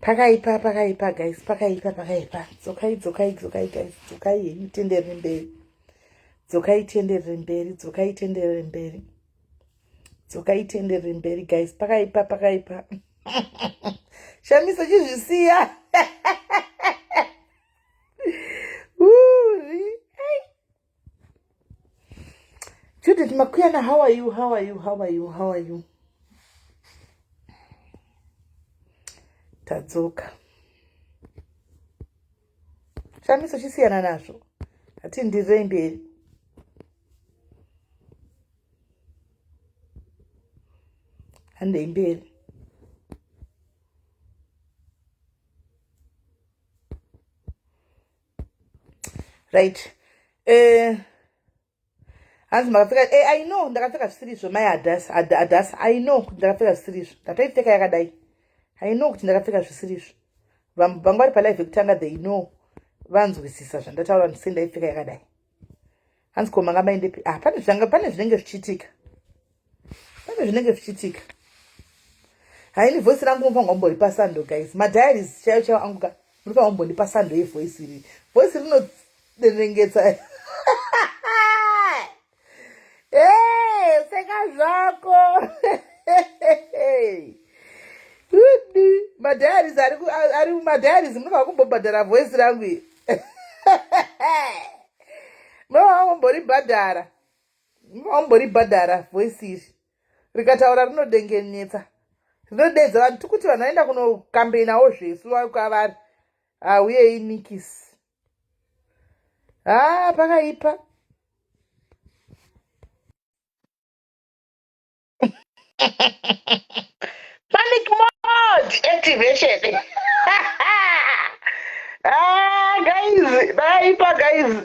Pakaipa, pakaipa guys, pakaipa, pakaipa. Dzokai, dzokai, dzokai guys, dzokai henyu, tenderere mberi. Dzokai, tenderere mberi, dzokai, tenderere mberi. Dzokai, tenderere mberi guys, pakaipa, pakaipa. Shamiso chizvisiya. Uri. Judith Makuyana, how are you? How are you? How are you? How are you? Tadzoka. Shamiso chisiyana nazvo. Hatindirei mberi. Handei mberi. Right. Hanzi makapfeka, I know ndakapfeka zvisiri izvo mai Adas, Adas, I know kuti ndakapfeka zvisiri izvo. Ndatoipfeka yakadai. I know kuti ndakapfeka zvisiri izvo. Vanga vari palive yekutanga, they know, vanzwisisa zvandataura ndise ndaipfeka yakadai. Hanzi ko manga maindepi? Ah, pane zvanga, pane zvinenge zvichiitika. Pane zvinenge zvichiitika. Haini voice rangu munofanirwa kumboripa sando guys. Madiaries chaiyo chaiyo angu ka munofanirwa kumbondipa sando yevoice iri. Voice rinodenengetsa. Hey, seka zvako. Madiaries ari ari madiaries munofanirwa kumbobhadhara voice rangu iri. Munofanirwa kumboribhadhara. Munofanirwa kumboribhadhara voice iri. Rikataura rinodengenyetsa. Rinodedza vanhu tikuti vanhu vaenda kunokambeinawo zvesu kwavari. Hauyei nikisi. Ah, pakaipa. Panic mode activation. Ah, guys, pakaipa guys.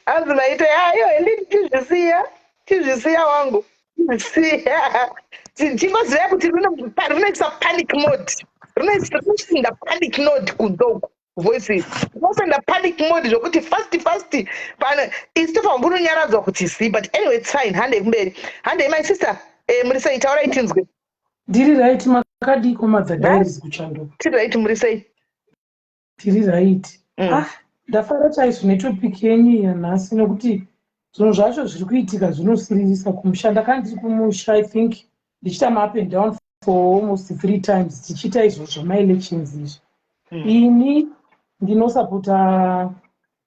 Hanzi maita ayo ndini tizvisiya. Tizvisiya wangu. Tizvisiya. Chingoziva kuti rinoisa panic mode. Rinoisa panic mode kunze uku. Voice iri. Rinosenda panic mode zvokuti fast fast pane isu tofanira kunonyaradzwa kuti si, but anyway it's fine. Handei kumberi. Handei my sister. Muri sei? Taurai tinzwe. Ndiri right, makadiko madzadiaries kuchando? Tiri right, muri sei? Tiri right. Ah, ndafara chaizvo netopic yenyu yanhasi nekuti zvinhu zvacho zviri kuitika zvinosiririsa kumusha. Ndakanga ndiri kumusha, I think ndichiita ma up and down for almost 3 times tichiita izvozvo maelections izvi. Ini ndinosapota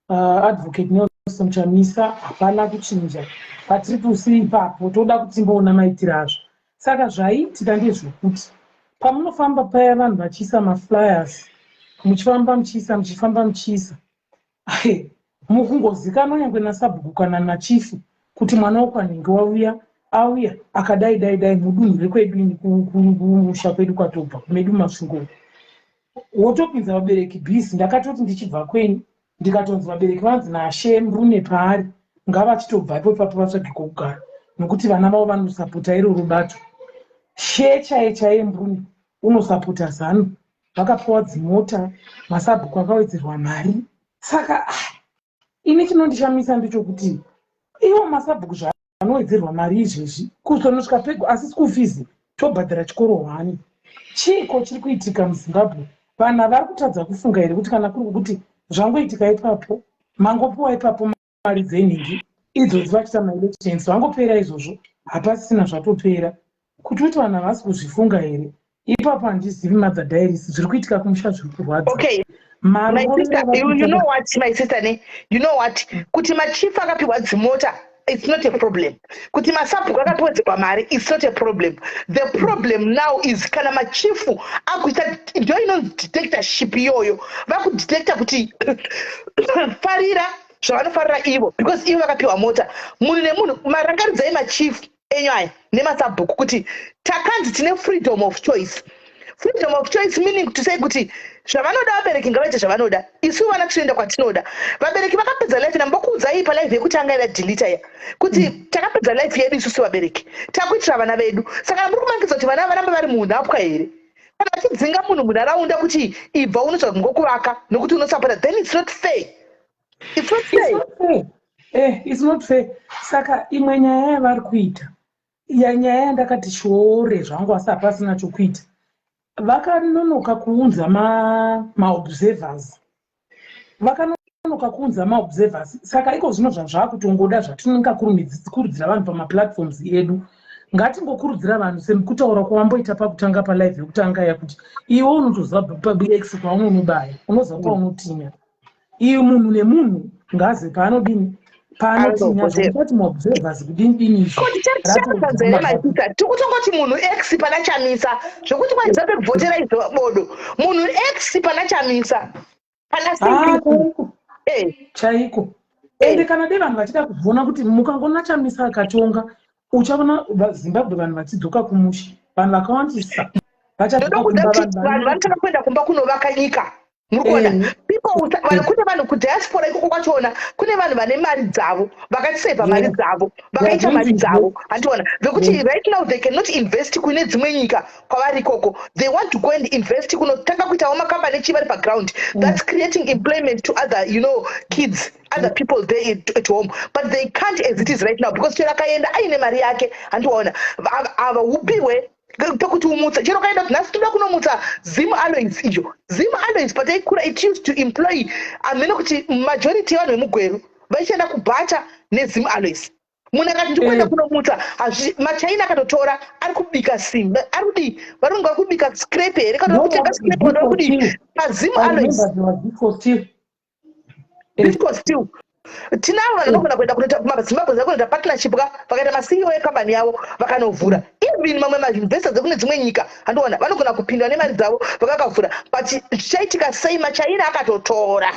Advocate Nelson Chamisa, hapana kuchinja patiri kusi ipapo, toda kuti timboona maitiro azvo. Saka zvaiitika ndezvekuti pamunofamba paya vanhu vachiisa maflyers, muchifamba muchiisa, muchifamba muchiisa, mukungozikanwa nyangwe nasabhuku kana nachifu kuti mwana wekwanhingi wauya, auya akadai dai dai mudunhu rekwedu ini kumusha kwedu kwatobva kumedu Masvingo, wotopinza vabereki busy. Ndakatoti ndichibva kwenyu ndikatonzi vabereki vanzi nashe mbune paari ngavachitobva ipo ipapo vatsvage kwokugara nokuti vana vavo vanosapota iroro bato. She chaiye chaiye mbune unosapota ZANU, vakapiwa dzimota, masabhuku akawedzerwa mari. Saka ini chinondishamisa ndechokuti iwo masabhuku zvaanowedzerwa mari izvezvi kuzonosvika pego, asi school fees tobhadhara chikoro hwani. Chiiko chiri kuitika muZimbabwe? Vanhu havari kutadza kufunga here kuti kana kuri kukuti zvangoitika ipapo, mangopiwa ipapo mari dzenhingi idzodzi vachiita maelections, vangopera izvozvo, hapasisina, zvatopera. Kuti kuti vanhu havasi kuzvifunga here ipapo? Handizivi madzadhairis, zviri kuitika kumusha zviri kurwadza. Okay. My sister, you know what, my sister, ne? You know what? Kuti machief akapiwa dzimota, it's not a problem. Kuti masabhuku akapiwa mari, it's not a problem. The problem now is kana machifu akuita ndo inonzi dictatorship iyoyo, vakudetecta kuti farira zvavanofarira ivo because ivo vakapiwa mota. Munhu nemunhu, marangaridzai machief enyu aya nemasabhuku kuti takanzi tine freedom of choice. Freedom of choice meaning to say kuti zvavanoda vabereki ngavaite zvavanoda, isu vana tinoenda kwatinoda. Vabereki vakapedza life, ndambokuudzai palive yekutanga yadadelita ya kuti takapedza life yedu isusu vabereki takuitira vana vedu. Saka muri kumanikidza kuti vana varambe vari muunhapwa here? Kana vachidzinga munhu munharaunda kuti ibva unotsvaga ngokuvaka nokuti unosapota, then it's not fair, it's not It's fair. Not fair. It's not fair. Saka imwe nyaya yavari kuita, nyaya yandakati shore zvangu, asi hapasina chokuita, vakanonoka kuunza maobservers, vakanonoka kuunza maobservers. Saka iko zvino zvazvakutongoda, zvatinongakurudzira vanhu pamaplatforms edu, ngatingokurudzira vanhu semukutaura kwawamboita pakutanga palive yekutanga, yakuti iwe unotoziva x kwaunonobaya, unoziva paunotinya. Iwe munhu nemunhu ngaze paanodini, paanotinya. Anozovhotera. Zvokutati maobservers kudini dini izvo. Kuti chakanza here, maisista? Tikutongoti munhu x pana Chamisa, zvokuti kwaziva pekuvhotera izvo bodo. Munhu x pana Chamisa, pana Ah, CPC. Chaiko. Chaiko. Ende kana dei vanhu vachida kuvona kuti mukangona Chamisa akatonga, uchaona Zimbabwe vanhu vachidzoka kumusha, vanhu vakawandisa vachadzoka Ndoda kuda kumba. kuti Vanhu vanhu vanotanga kuenda kumba kunovaka nyika, muri kuona? People vanhu, kune vanhu kudiaspora ikoko kwachona, kune vanhu vane mari dzavo, vakasevha mari dzavo, vakaita Going mari to dzavo, handiona vekuti right now they cannot invest kune dzimwe nyika kwavari ikoko. They want to go and invest kunotanga kuitawo makambani echi vari paground. That's creating employment to other kids, other people there at home, but they can't as it is right now, because chero akaenda aine mari yake, handiwaona, ava upiwe pekuti umutse. Chero kaenda kuti nhasi toda kunomutsa Zim Alloys, iyo Zim Alloys pataikura it used to employ, hamene kuti majority yevanhu vemuGweru vaichienda kubhata neZim Alloys. Munhu akati ndikuenda kunomutsa, maChina akatotora, ari kubika simba, ari kudii, vari kunge vari kubika scrap here, kana vari kutenga scrap, kana vari kudii paZim I Alloys. remember there was Zisco Steel. Zisco Steel. Tinavo vanhu vanogona kuenda kunoita maZimbabwe kunoita partnership ka, vakaita maCEO ekambani yavo, vakanovhura. Even mamwe mainvestors ekune dzimwe nyika, handiona, vanogona kupinda nemari dzavo vakakavhura. But zvichaitika sei maChina akatotora?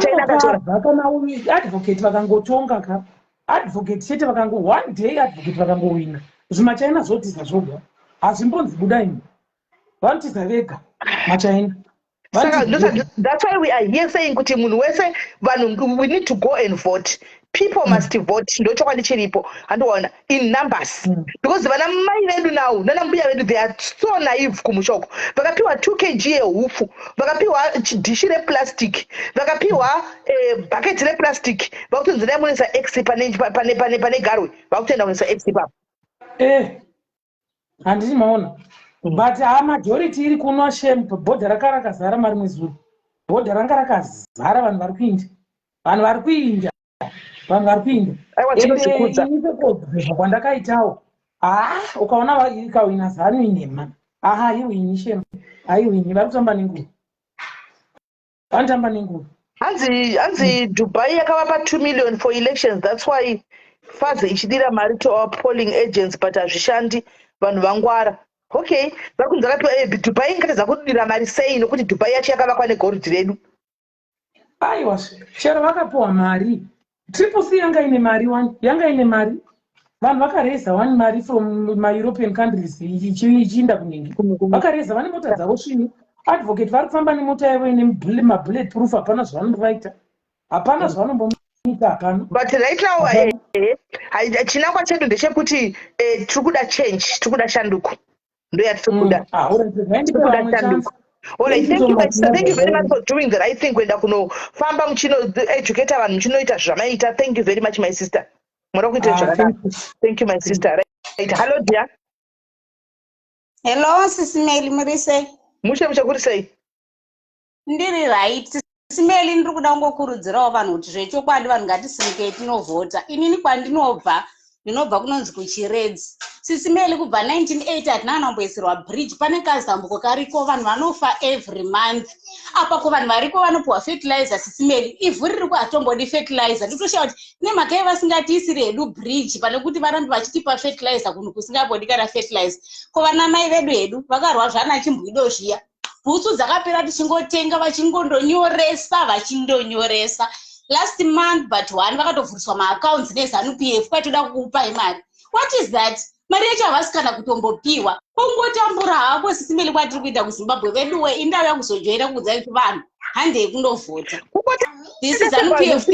China akatora. Vanokabva kana uyu advocate vakangotonga ka, advocate chete vakango, one day advocate vakangowina, zvimaChina zvotiza zvoga, hazvimbonzi buda imi, vanotiza vega maChina. Saka Vanotiza vega. That's why we are here saying kuti munhu wese, vanhu, we need to go and vote. People must vote, ndochokwadi chiripo, handiona, in numbers, because vana mai vedu now nana mbuya vedu, they are so naive kumushoko. Vakapiwa 2 kg yehufu, vakapiwa chidhishi replastic, vakapiwa bhaketi replastic, vakutonzi dai munoisa x pane garwe, vakutoenda kunoisa x ipapo. Handiti maona? But ha, majority iri kuno, shem, bhodha raka rakazara marimwe zuro, bhodha ranga rakazara, vanhu vari kuinda, vanhu vari kuinda, vanhu vari kuinda. Aiwa, tinozvikudza. Ende ini sekuobserva kwandakaitawo, ha, ukaona ikawina ZANU inhema. Aha, haiwini, shem, haiwini. Vari kutamba nenguva, vanotamba nenguva. Hanzi Dubai yakavapa 2 million for elections. That's why FAZ ichidira mari to our polling agents, but hazvishandi, vanhu vangwara. Okay, vari kunzi vakapiwa Dubai ingatadza kudira mari sei, nokuti Dubai yacho yakavakwa negoridhe redu? Aiwa, chero vakapiwa mari, Triple C yanga ine mari wani, yanga ine mari. Vanhu vakareza wani mari from maEuropean countries ichiinda kunenge vakareza, vane mota dzavo svinu. Advocate vari kufamba nemota yavo ine mabullet proof. Hapana zvavanombovaita, hapana zvavanombomuita, hapana. But right now, chinangwa chedu ndechekuti tiri kuda change, tiri kuda shanduko, ndo yatiri kuda. Ah, alright, Tiri kuda shanduko. Alright, Thank you thank so you, my much. sister. Thank you very much for doing the right thing. Kuenda kunofamba muchino-educata vanhu, muchinoita zvamaita. Thank you very much, my sister. Munoda kuita Ah, zvakanaka. thank you. Thank you, my sister. Right. Hello, dear. Hello, Sisi Meli, muri sei? Mushe mushe, kuri sei? Ndiri right. Sisi Meli, ndiri kuda kungokurudzirawo vanhu kuti zvechokwadi vanhu ngatisimukei tinovhota. Inini kwandinobva, ndinobva kunonzi kuChiredzi. Sisi Meli, kubva 1980 hatina kana kumboisirwa bridge, pane kazambuko kariko, vanhu vanofa every month. Apa kuvanhu variko vanopiwa fertilizer, Sisi Meli, ivhu ririko hatombodi fertilizer. Ndikutoshaya kuti nemhaka yei vasingatiisiri hedu bridge pane kuti varambe vachitipa fertilizer kunhu kusingambodi kana fertilizer. Ko vana mai vedu hedu vakarwa zvana chimbwido zviya, bhutsu dzakapera tichingotenga, vachingondonyoresa, vachindonyoresa. Last month but one vakatovhuriswa maaccounts neZANU PF, kwaitoda kukupai mari. What is that? Mari yacho havasi kana kutombopiwa. Kungotambura hako Sisi Melly kwatiri kuita kuZimbabwe veduwe, indava yekuzojoina kuudza kuti vanhu handei kundovhota. This is ZANU PF.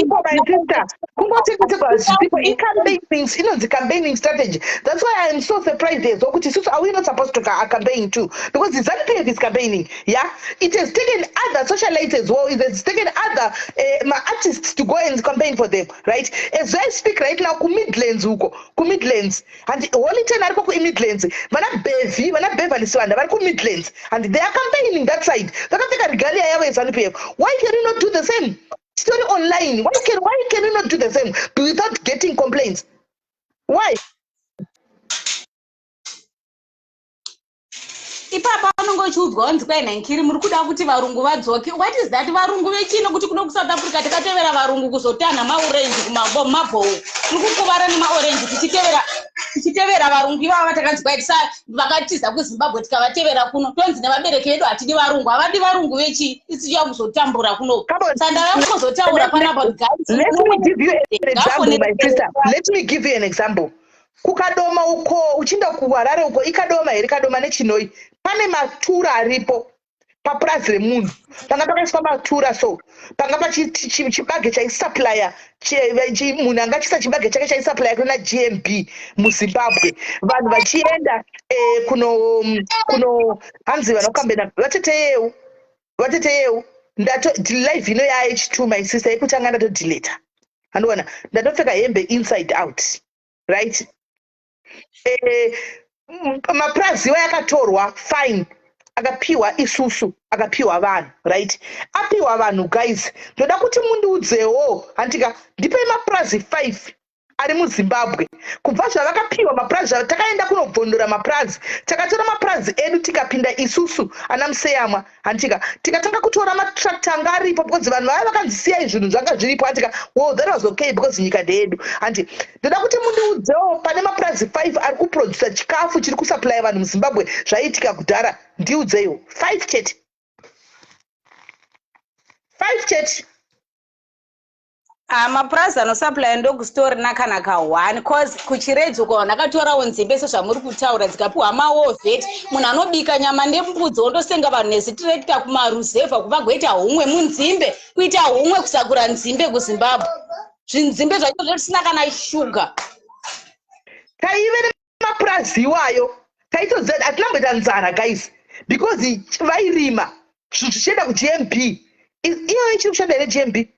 Kungotengeserwa zvipo icampaigning, inonzi campaigning strategy. That's why I am so surprised as well kuti isusu, are we not supposed to campaign too? Because the ZANU PF is campaigning, yeah. It has taken other socialites as well, it has taken other artists to go and campaign for them, right? As I speak right now, kuMidlands uko, kuMidlands, and Holy Ten ariko kuMidlands, vana Bevi, vana Beverly Sibanda vari kuMidlands, and they are campaigning that side vakapfeka regalia yavo yeZANU PF. Why can you not do the same story online? Why can you not do the same without getting complaints? Why? Ipapa unonge uchiudzwa kunzi kwai nankiri muri kuda kuti varungu vadzoke. What is that? Varungu vechino kuti kuno kuSouth Africa tikatevera varungu kuzotanha maorenji kumabhowo, tiri kukuvara nemaorenji tichitevera varungu ivava vatakanzi kwai tisa vakatiza kuZimbabwe, tikavatevera kuno tonzi nevabereki vedu hatidi varungu, havadi varungu vechi isi chiya kuzotambura kuno. Come on. Saka ndava kuzotaura panapa, guys. Let me give you an example, my sister. Let me give you an example. KuKadoma uko, uchienda kuHarare uko, iKadoma here? Kadoma neChinoi, pane matura aripo papurazi remunhu panga pakaiswa matura. So panga pachibage chaisupplya, munhu anga achiisa chibage chake chaisupplya kuna GMB muZimbabwe, vanhu vachienda kuno hanzi vanokambena vateteyeu vateteyeu. Ndato live ino yaH2, my sister, yekutanga ndatodhileta. Handiona ndatopfeka hembe inside out, right? Mapurazi iwa yakatorwa, fine, akapiwa isusu, akapiwa vanhu, right? Apiwa vanhu. Guys, ndoda kuti mundiudzewo, handika, ndipei mapurazi 5 ari muZimbabwe kubva zvavakapiwa mapurazi. Takaenda kunobvondora mapurazi, takatora mapurazi edu, tikapinda isusu ana Museyamwa, handika, tikatanga kutora matrakta anga aripo because vanhu vaya vakanzi siyai zvinhu zvanga zviripo, handika. Well, that was okay because nyika ndeyedu, handi? Ndoda kuti mundiudzewo pane mapurazi 5 ari kuprodusa chikafu chiri kusupplya vanhu muZimbabwe zvaiitika kudhara. Ndiudzeiwo 5 chete, 5 chete. Ah, mapurazi anosupplya ndokustori nakana ka1 cause kuChiredzi uko vanhu akatorawo nzimbe sezvamuri kutaura, dzikapiwa mawar vet. Munhu anobika nyama nembudzi wondosenga vanhu nezitirekita kumaruzevha kuvagoita humwe munzimbe, kuita humwe, kusakura nzimbe kuZimbabwe, zvinzimbe zvacho zvisina kana shuga. Taive nemapurazi iwayo, taitoziva hatina kumboita nzara, guys, because vairima zvinhu zvichienda kuGMB. Iyoyo ichiri kushanda here GMB?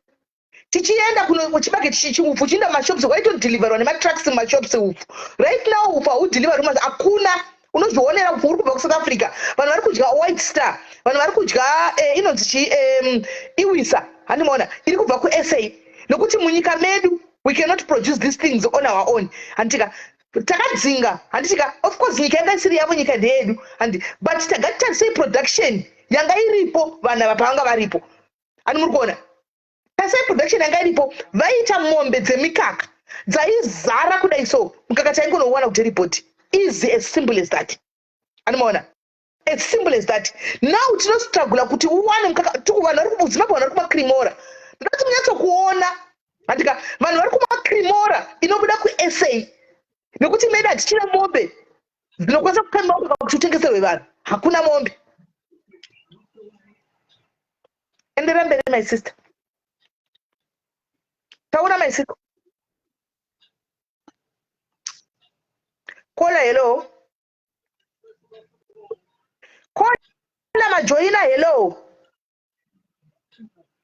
Tichienda kuchibage upfu uchienda mumashops, waitodheliverwa nematrucks mumashops upfu. Right now upfu haudheliverwi, hakuna. Unozvionera upfu uri kubva kuSouth Africa. Vanhu vari kudya White Star, vanhu vari kudya inonzi chi Iwisa, handimaona iri kubva kuSA, nokuti munyika medu we cannot produce these things on our own, handitika? Takadzinga, handitika? Of course nyika yanga isiri yavo, nyika ndeyedu, handi? But tagatarisei production yanga iripo vanhu ava pavanga varipo, hani? Muri kuona, tasei production yanga iripo. Vaita mombe dzemikaka dzaizara kudai, so mukaka taingonouwana kuDairibord, easy, as simple as that, animaona? As simple as that. Now tinostrugula kuti uwane mukaka. Vanhu vari kuZimbabwe, vanhu vari kumaCremora, ndoda kuti munyatsokuona, handika? Vanhu vari kumaCremora inobuda kuSA nekuti medu hatichina mombe dzinokwanisa kukama mukaka kuti utengeserwe vanhu. Hakuna mombe. Endera mberi, my sister. Taura, my sister. Kola, hello. Kola majoina, hello.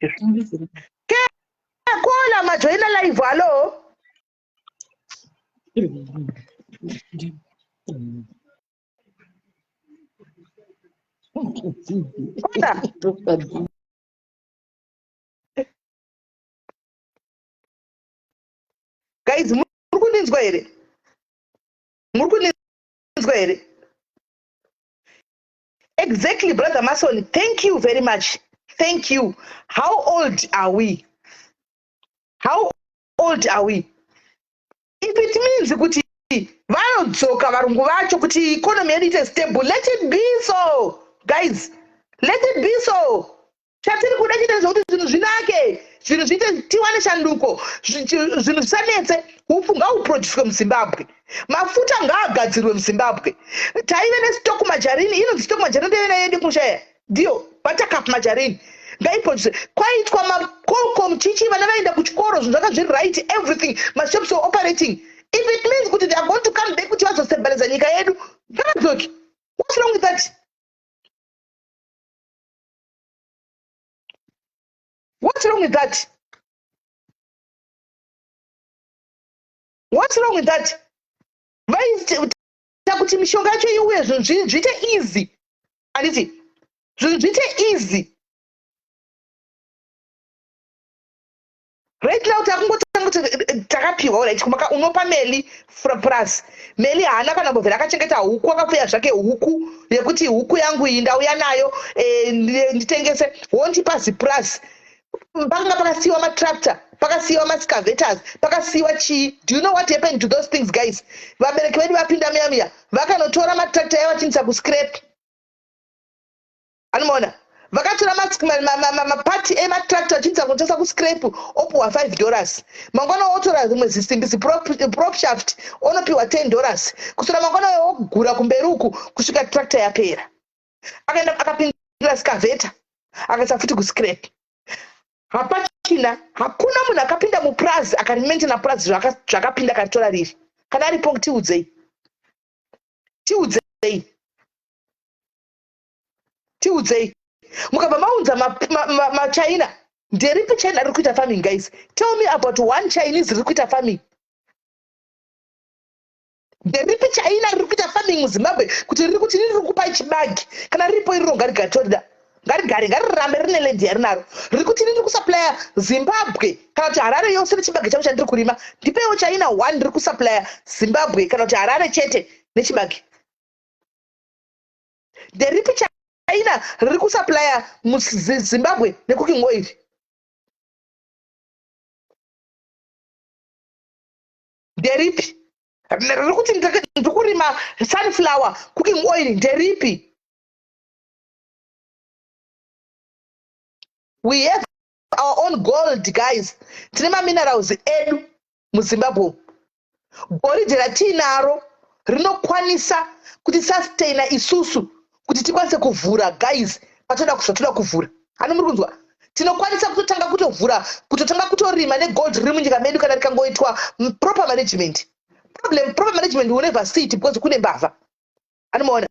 Ke kola majoina live, hello. Kola. Guys, muri kundinzwa here? Muri kundinzwa here? Exactly, Brother Mason, thank you very much, thank you. How old are we? How old are we? If it means kuti vanodzoka varungu vacho kuti economy yedu ite stable, let it be so, guys, let it be so. Chatiri kuda chete zvokuti zvinhu zvinake. Zvinhu zviite, tiwane shanduko, zvinhu zvisanetse. Upfu ngauproducwe muZimbabwe, mafuta ngaagadzirwe muZimbabwe. Taive nestock margarine, inonzi stock margarine, ndeyena yedu kushaya ndiyo Buttercup margarine, ngaiproduce. Kwaitwa maColcom, chichi, vana vaenda kuchikoro, zvinhu zvanga zviri right, everything, mashops were operating. If it means kuti they are going to come back kuti vazostabiliza nyika yedu, ngavadzoke. What's wrong with that? What's wrong with that? What's wrong with that? Vaita kuti mishonga yacho iuye, zvinhu zviite easy, handiti? Zvinhu zviite easy. Right now takungotanga kuti takapiwa, right? Kumaka unopa Meli plus Meli haana kana mbovhera, akachengeta huku, akapfuya zvake huku yekuti huku yangu iyi ndauya nayo, nditengese, wondipa ziplus. Pakanga pakasiyiwa matractor, pakasiyiwa maexcavators, pakasiyiwa chii. Do you know what happened to those things, guys? Vabereki vedu vapinda muya muya, vakanotora matractor yavo vachiindisa kuscrap. Anomaona vakatora maparts ematractor vachiindisa kunotengesa kuscrap, opiwa $5. Mangwana wotora rimwe zisimbi, ziprop shaft, onopiwa $10. Kusora mangwana wogura kumberi uku kusvika tractor yapera. Akaenda akapindira excavator, akaisa futi kuscrap. Hapachina, hakuna munhu akapinda mupurazi akarimaintaina purazi zvakapinda akaritora riri. Kana aripo, tiudzei, tiudzei, tiudzei. Mukabva maunza maChina, nderipi China riri kuita farming? Guys, tell me about one Chinese riri kuita farming. Nderipi China riri kuita farming muZimbabwe, kuti riri kuti riri kupai chibage? Kana riripo iriro, ngarigare, torida, ngarigare, ngarirambe rine land yarinaro. Riri kuti riri kusupplya Zimbabwe kana kuti Harare yose nechibage changu chandiri kurima. Ndipeiwo China one riri kusupplya Zimbabwe kana kuti Harare chete nechibage. Nderipi China riri kusupplya muZimbabwe necooking oil? Nderipi riri kuti ndiri kurima sunflower cooking oil? Nderipi? We have our own gold, guys. Tine maminerals edu muZimbabwe. Goridhe ratiinaro rinokwanisa kuti sustaina isusu kuti tikwanise kuvhura, guys, patoda zvatoda kuvhura. Hani muri kunzwa? Tinokwanisa kutotanga kutovhura, kutotanga kutorima negold riri munyika medu, kana rikangoitwa proper management. Problem, proper management will never see it because kune mbavha. Anomaona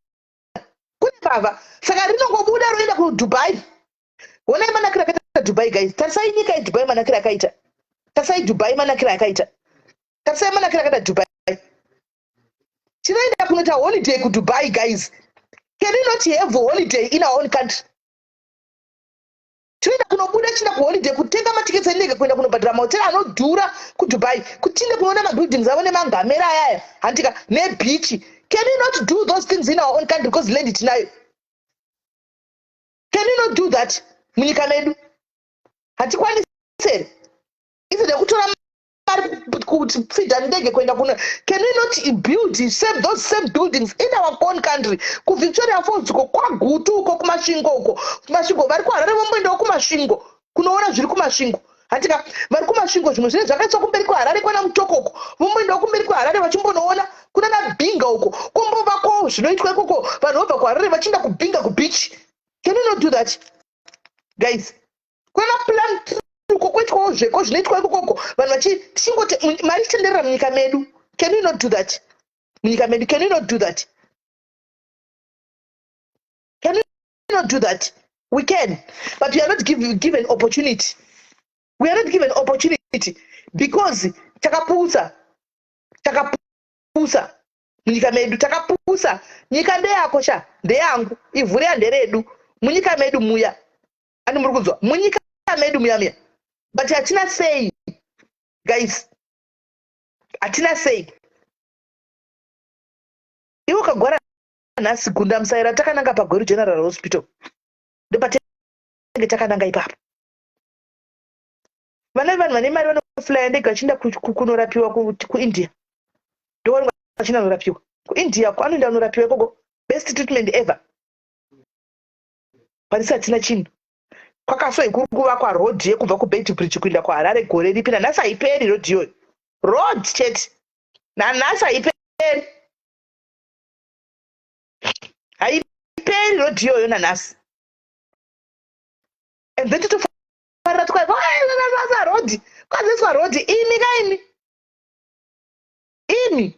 kune mbavha, saka rinongobuda roenda kuDubai. Honai manakiro akaita Dubai, guys. Tarisai nyika yeDubai manakiro akaita. Tarisai Dubai manakiro akaita. Tarisai manakiro akaita Dubai. Tinoenda kunoita holiday kuDubai, guys. Can we not have holiday in our own country? Tinoenda kunobuda, chienda kuholiday, kutenga matiketi endege, kuenda kunobhadhara mahotera anodhura kuDubai, kuti tiende kunoona mabuildings avo nemangamera ayaya, handika, nebeach. Can we not do those things in our own country, because land tinayo? Can we not do that munyika medu? Hatikwanisi here? Instead yekutora mari kufidha ndege kuenda kuno, can we not build same, those same buildings in our own country, kuVictoria Falls uko, kwaGutu uko, kuMasvingo uko? Kumasvingo, vari kuHarare vomboendawo kuMasvingo kunoona zviri kuMasvingo, handika? Vari kuMasvingo, zvimwe zvinenge zvakaiswa kumberi kweHarare, kwana Mutoko uko, vomboendawo kumberi kweHarare vachimbonoona kunana Binga uko, kombovakwawo zvinoitwa ikoko. Vanhu vobva kuHarare vachienda kuBinga kubeach. Can you not do that, guys? Kunana Plant uko kuitwawo zveko zvinoitwa ikokoko, vanhu tichingoti mari ichitenderera munyika medu. Can we not do that munyika medu? Can we not do that? Can we not do that? We can, but we are not given opportunity. We are not given opportunity because takapusa, takapusa munyika medu, takapusa. Nyika ndeyako sha, ndeyangu, ivhu riya nderedu munyika medu muya. Ani muri kunzwa? Munyika medu muya muya, but hatina sei, guys, hatina sei. Iwe ukagwara nhasi, gunda musaira takananga paGweru General Hospital, ndopatinenge takananga ipapo. Vana vanhu vane mari vanoflya ndege vachienda kunorapiwa kuIndia. Ndovanenge vachienda kunorapiwa kuIndia, anoenda kunorapiwa ikoko, best treatment ever. Parisi hatina chinhu. Kwakasoi kuri kuvakwa road yekubva kuBeitbridge kuenda kuHarare gore ripi, nanhasi haiperi road iyoyo. Road chete, nanhasi haiperi, haiperi road iyoyo nanhasi. And then titofarira tikwaasa road, kwazoiswa road. Imi kaimi, imi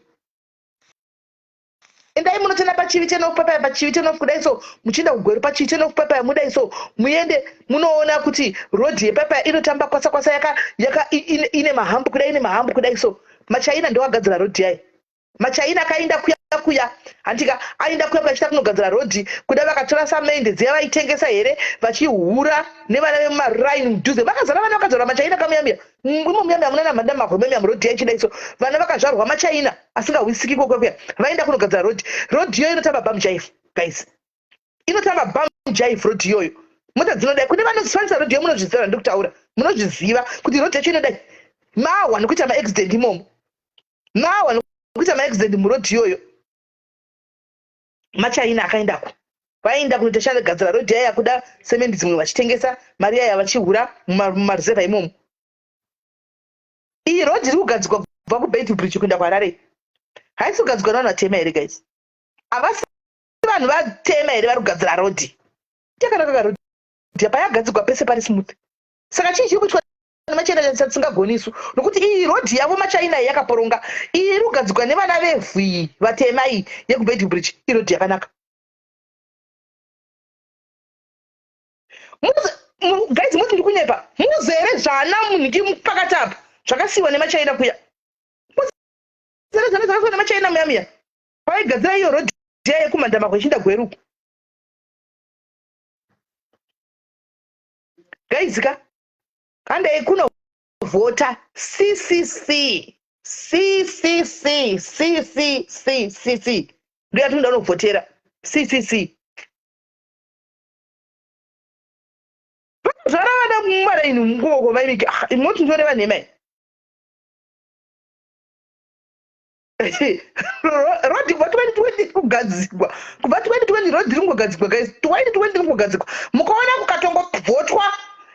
endai munotenda paChivi Turn-off papaya, paChivi Turn-off kudai so, muchienda kuGweru, paChivi Turn-off papaya mudai so, muende munoona kuti road yepapaya inotamba kwasa kwasa, yaka yaka ine mahambu kudai, ine mahambu kudai so. Machaina ndoagadzira road yayo. Machaina akaenda kuya kuya, handika aenda kuya kuya achida kunogadzira road kuda, vakatora samende dziya vaitengesa here, vachihura nevana vemumaraini mudhuze, vakazara vana vakazvarwa machaina kamuyamiya imo muyamiya muna namada mahomemiya muroad yaichidai so, vana vakazvarwa machaina asingahwisiki ikoko kuya, vaenda kunogadzira road. Road iyoyo inotamba bum jive, guys, inotamba bum jive road iyoyo. Mota dzinodai, kune vanozvishandisa road iyo, munozviziva zvandiri kutaura, munozviziva kuti road yacho inodai mahwa nekuita maaccident imomo, mahwa nekuita maaccident muroad iyoyo. Machaina akaendako, vaenda kunoita shandagadzira road yaya kuda semendi dzimwe vachitengesa mari yaya, vachihura mumaruzevha imomo. Iyi road iri kugadzirwa kubva kuBeitbridge kuenda kuHarare haisi kugadzirwa nevanhu vatema here, guys? Havasi vanhu vatema here vari kugadzira road yakanaka? Road payagadzirwa pese pari smooth. Saka chii chiri kuitwa nemachaina chatisingagoni isu? Nokuti iyi road yavo machaina iyi yakaporonga, iyi iri kugadzirwa nevana vevhu iyi vatema, iyi yekuBeitbridge, iroad yakanaka. Guys, muti ndiri kunyepa? Muzere zvana munhiki pakati apa zvakasiyiwa nemachaina kuya, muzere zvana zvakasiyiwa nemachaina muya muya pavaigadzira iyo road iya yekumandama kwechinda Gweruku. Guys ka, handei kunovhota CCC, CCC, CCC, CC ndo yatinoda kunovhotera, CCC. Vakazvara vana mumaraini mukoko vaimiki moti ndinoreva nhema. Road kubva 2020 kugadzirwa, kubva 2020 road iri kungogadzirwa, guys, 2020 iri kungogadzirwa. Mukaona kukatongovhotwa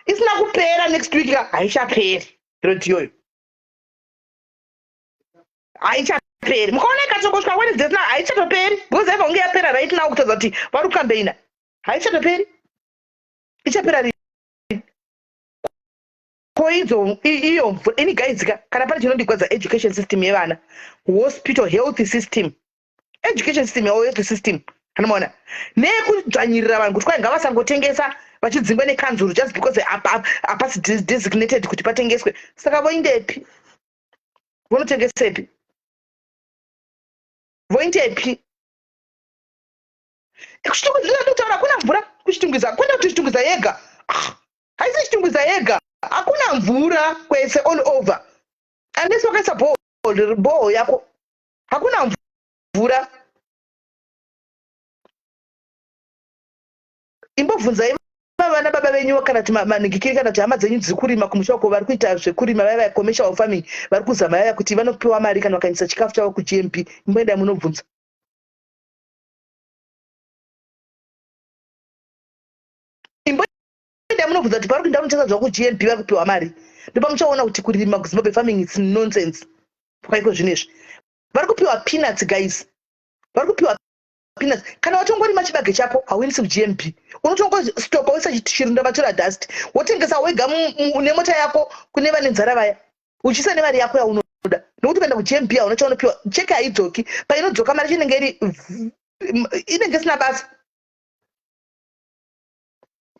isina kupera next week ka, haichaperi road iyoyo, haichaperi. Mukaona ikatongosvika Wednesday na, haichatoperi, because aiva kunge yapera right now kutaridza kuti vari kukambeina. Haichatoperi, ichapera rini ko idzo iyo mvura? Ini guys ka, kana pane chinondigwadza, education system yevana, hospital, health system, education system yavo, health system, anomaona neyekudzvanyirira vanhu kuti kwai ngavasangotengesa, vachidzingwa nekanzuru just because hapasi designated kuti patengeswe. Saka voindepi? Vonotengesepi? Voindepi? KuChitungwiza ndinotaura, hakuna mvura kuChitungwiza. Kwenda kuti Chitungwiza yega, ah, haisi Chitungwiza yega, hakuna mvura kwese, all over, unless wakaisa borehole yako, hakuna mvura. Imbobvunzai vana baba venyu kana kuti manhingikiri kana kuti hama dzenyu dziri kurima kumusha uko, vari kuita zvekurima vaya vaya, commercial farming, vari kuzama vaya, kuti vanopiwa mari kana vakaendesa chikafu chavo kuGMB. Imboendai munobvunza. Imboendai munobvunza kuti pari kuenda kunotengesa zvavo kuGMB vari kupiwa mari. Ndopamuchaona kuti kurima kuZimbabwe, farming, it's nonsense. Kwaiko zvino izvi vari kupiwa peanuts, guys, vari kupiwa peanuts. Kana watongorima chibage chako, hauendisi kuGMB, unotongostoka woisa chirunda vatora dust, wotengesa wega nemota yako kune vane nzara vaya, uchiisa nemari yako yaunoda, nokuti kuenda kuGMB hauna chaunopiwa. Cheke haidzoki, painodzoka mari chinenge iri inenge isina basa,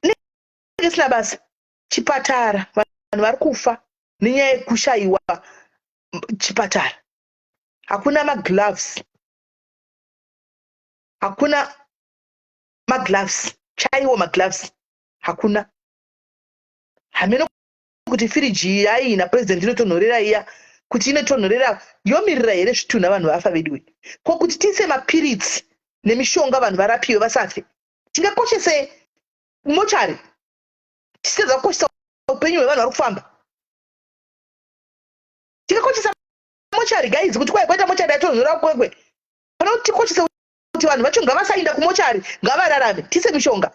inenge isina basa. Chipatara, vanhu vari kufa nenyaya yekushayiwa chipatara. Hakuna magloves, hakuna magloves chaiwo, magloves hakuna. Hameno kuti firiji yaina president inotonhorera iya, kuti inotonhorera yomirira here zvitunha vanhu vafa veduwe? Ko kuti tiise mapiritsi nemishonga vanhu varapiwe vasafe? Tingakoshese mochari tisitadza kukoshesa upenyu hwevanhu vari kufamba? Tingakoshesa mochari, guys, kuti kwai kwaita mochari yatonhora Kwekwe, pana kuti tikoshese kuti vanhu vacho ngavasainda kumochari, ngavararame, tiise mishonga?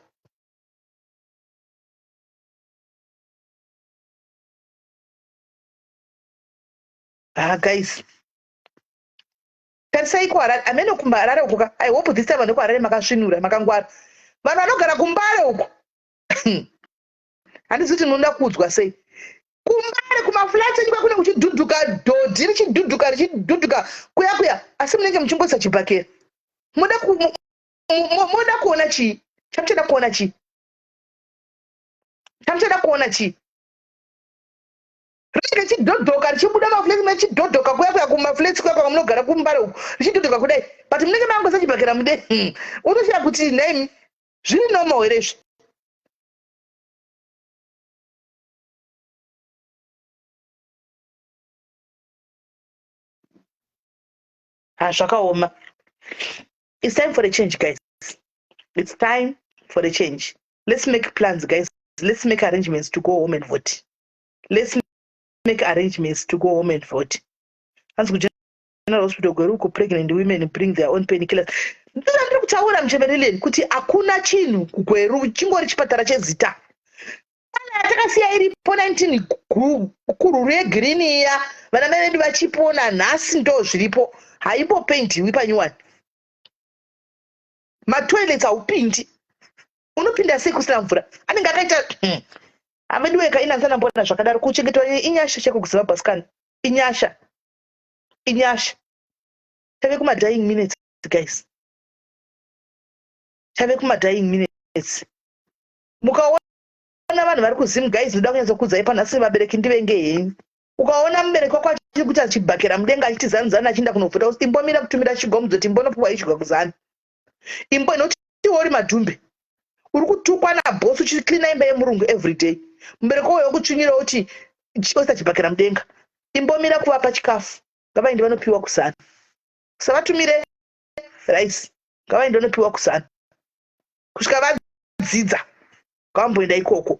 Ah guys, tarisai kuHarare, amene kuMbarare uko ka. I hope this time vanhu kuHarare makasvinura, makangwara. Vanhu vanogara kuMbare uko, handisi kuti munoda kuudzwa sei. KuMbare kumaflats enyu kwakune kuchidhudhuka dhodhi, richidhudhuka, richidhudhuka kuya kuya, asi munenge muchingoisa chibhakera. Moda kuona chii? Chamuchada kuona chii? Chamuchada kuona chii? Rinenge richidhodhoka, richibuda maflats, richidhodhoka kuya kuya kumaflats kuya kuya munogara kuMbare uku, richidhodhoka kudai, but munenge mangoisa chibhakera mude. Unoshaya kuti nhaimi, zviri normal here izvi? Ha, zvakaoma. It's time for a change, guys. It's time for a change. Let's make plans, guys. Let's make arrangements to go home and vote. Let's make arrangements to go home and vote. Hanzi kuGeneral Hospital Gweru uko, pregnant women bring their own painkillers. Ndira ndiri kutaura muchemereleni kuti hakuna chinhu kuGweru, chingori chipatara chezita. Kana yatakasiya iripo 19 kururu yegreen iya, vana mai vedu vachipona, nhasi ndo zviripo, haimbopendiwi panyuwani. Matoilets haupindi, unopinda sei kusina mvura? Anenge akaita ameduweka inanzanambona zvakadaro. Kuchengetwa inyasha cheko kuZimbabwe, asikana, inyasha, inyasha. Tave kumadying minutes, guys, tave kumadying minutes. Mukaona vanhu vari kuZimu, guys, ndoda kunyatsokuudzai panhasi, vabereki ndivenge henyu. Ukaona mubereki wako achiri kuti achibhakera mudenga achiti ZANU, ZANU, achienda kunovhota, imbomira kutumira chigomudzo kuti imbonopiwa idya kuZANU. Imbo inoti uri madhumbe, uri kutukwa nabhosi uchiklina imba yemurungu everyday, mubereki wayo wokutsvinyira kuti oisa chibhakera mudenga. Imbomira kuvapa chikafu, ngavaende vanopiwa kuZANU. Usavatumire rice, ngavaende vanopiwa kuZANU kusvika vadzidza, ngavamboenda ikoko.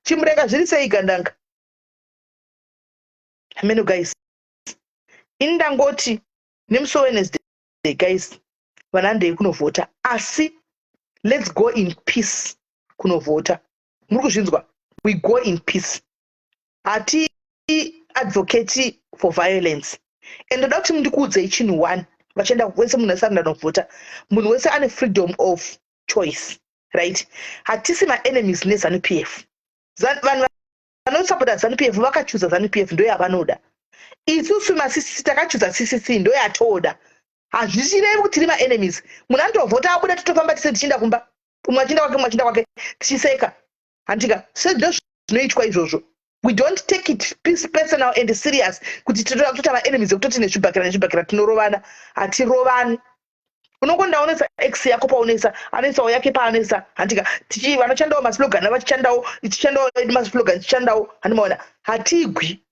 Chimurenga zviri sei, gandanga ameno? Guys, ini ndangoti nemusi weWednesday, guys, vanhu handei kunovhota, asi let's go in peace kunovhota. Muri kuzvinzwa? We go in peace. Hati advocate for violence. And ndoda kuti ndikuudzei chinhu one. Vachienda wese, munhu wese anoenda novhota, munhu wese ane freedom of choice, right? Hatisi maenemies neZANU PF. Vanhu vanosapota ZANU PF vakachuza ZANU PF, ndo yavanoda. Isusu maCCC takachuza CCC, ndo yatoda. Hazvichirevi kuti tiri maenemies. Munhu anotovhota, abuda, totofamba tise tichienda kumba, umwe achienda kwake, umwe achienda kwake, tichiseka, handika? Sendo zvinoitwa izvozvo. We don't take it personal and serious kuti titoda kutoita maenemies ekutoti nezvibhakera, nezvibhakera tinorovana. Hatirovani. Unongonda unoisa x yako paunoisa, anoisawo yake paanoisa, handika? Tichi vanochandawo maslogan, vachichandawo, tichandawo edu maslogan, tichandawo, handimaona? Hatigwi,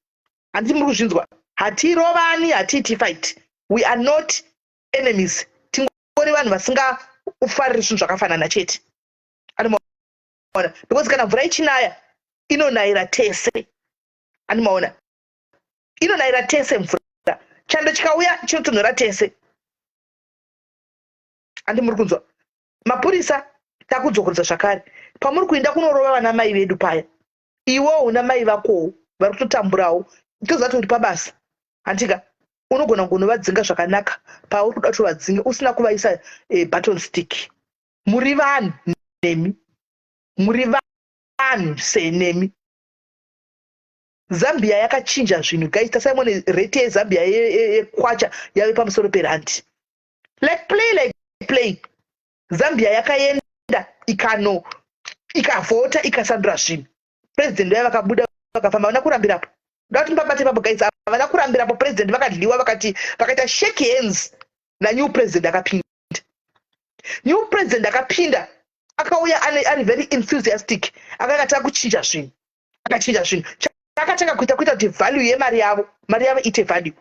handiti? Muri kuzvinzwa? Hatirovani, hatiiti fight. We are not enemies. Tingori vanhu vasingafariri zvinhu zvakafanana chete, andimaona? Because kana mvura ichinaya, inonayira tese, andimaona? Inonayira tese mvura. Chando chikauya, chinotonhora tese, handi? Muri kunzwa? Mapurisa, takudzokorodza zvakare, pamuri kuinda kunorova vana mai vedu paya, iwewo una mai vakowo vari kutotamburawo. Toziva kuti uri pabasa, handika? Unogona kunovadzinga zvakanaka pauri kuda kutovadzinga usina kuvaisa baton stick. Muri vanhu nemi, muri vanhu senemi. Zambia yakachinja zvinhu, guys. Tasaimone rate yeZambia yekwacha yave pamusoro perandi. Like play, like play. Zambia yakaenda ikano ikavhota, ikasandura zvinhu. President vaya vakabuda, vakafamba, havana kurambirapo. Ndoda kuti mupabate papo, guys. Havana kurambirapo. President vakadyiwa, vakati vakaita shake hands nanew president akapinda. New president akapinda, akauya ari very enthusiastic, akanga takuchinja zvinhu. Akachinja zvinhu. Chaakatanga kuita, kuita kuti value yemari yavo, mari yavo iite value.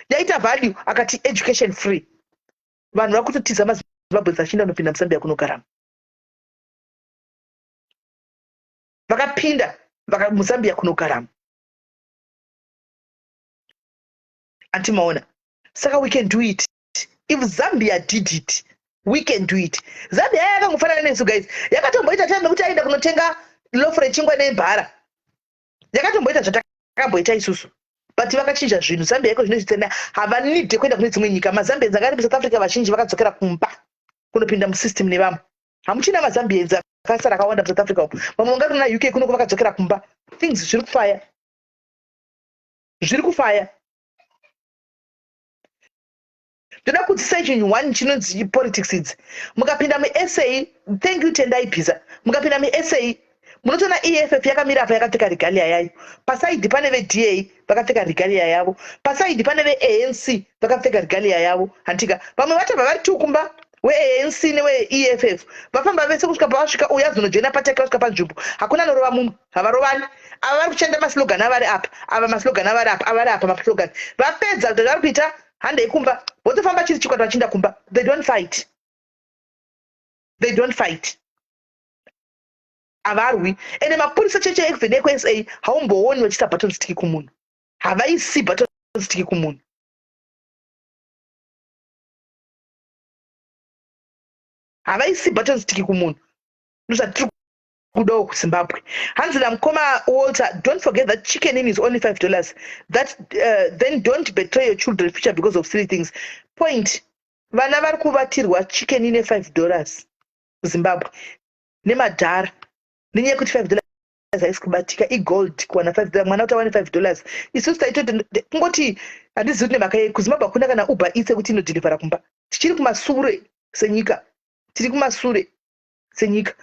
Yaita value, akati education free. Vanhu vakutotiza maZimbabwe achienda kunopinda muZambia kunogaramo. Vakapinda muZambia kunogaramo, antimaona? Saka we can do it. If Zambia did it, we can do it. Zambia yakangofanana nesu, guys. Yakatomboita time yekuti aenda kunotenga loaf rechingwa nebhara. Yakatomboita zvatakamboita isusu, but vakachinja zvinhu. Zambia iko zvino zvitsena, havanidhe kuenda kune dzimwe nyika. MaZambians anga ari muSouth Africa vazhinji vakadzokera kumba kunopinda musystem nevamwe. Hamuchina maZambians akasara akawanda muSouth Africa umu. Vamwe vanga kuna UK kunoko vakadzokera kumba. Things zviri kufaya, zviri kufaya. Ndoda kudzidzisai chinhu one chinonzi politics idzi. Mukapinda muSA, thank you Tendai Pizza, mukapinda muSA munotoona EFF yakamira apa yakapfeka regalia yayo. Pasaidhi pane veDA vakapfeka regalia yavo, pasaidhi pane veANC vakapfeka regalia yavo. Hantika vamwe vachabva vari two kumba, weANC neweEFF, vafamba vese kusvika pavasvika. Uyu azonojoina pati yake, vasvika panzvimbo, hakuna anorova mumwe, havarovani. Ava vari kuchanda maslogan avari apa, ava maslogan avari apa, avari apa maslogan. Vapedza kuti vari kuita, handei kumba, votofamba chiri chikwata vachiinda kumba. They don't fight, they don't fight, havarwi. Ende mapurisa cheche even ekuSA haumbooni vachiisa baton stick kumunhu, havaisi baton stick kumunhu, havaisi baton stick kumunhu. Ndozvatiri kudawo kuZimbabwe. Hanzi namukoma Walter, "Don't forget that Chicken Inn is only $5. That then don't betray your children future because of silly things." Point. Vana vari kuvatirwa Chicken Inn e$5 kuZimbabwe nemadhara nenyaya yekuti $5 haisi kubatika, igold kuwana $5. Mwana kuti awane $5, isusu taitoti kungoti handizivi kuti nemhaka yei kuZimbabwe hakuna kana Uber Eats yekuti inodhilivhara kumba. Tichiri kumasure senyika, tiri kumasure senyika.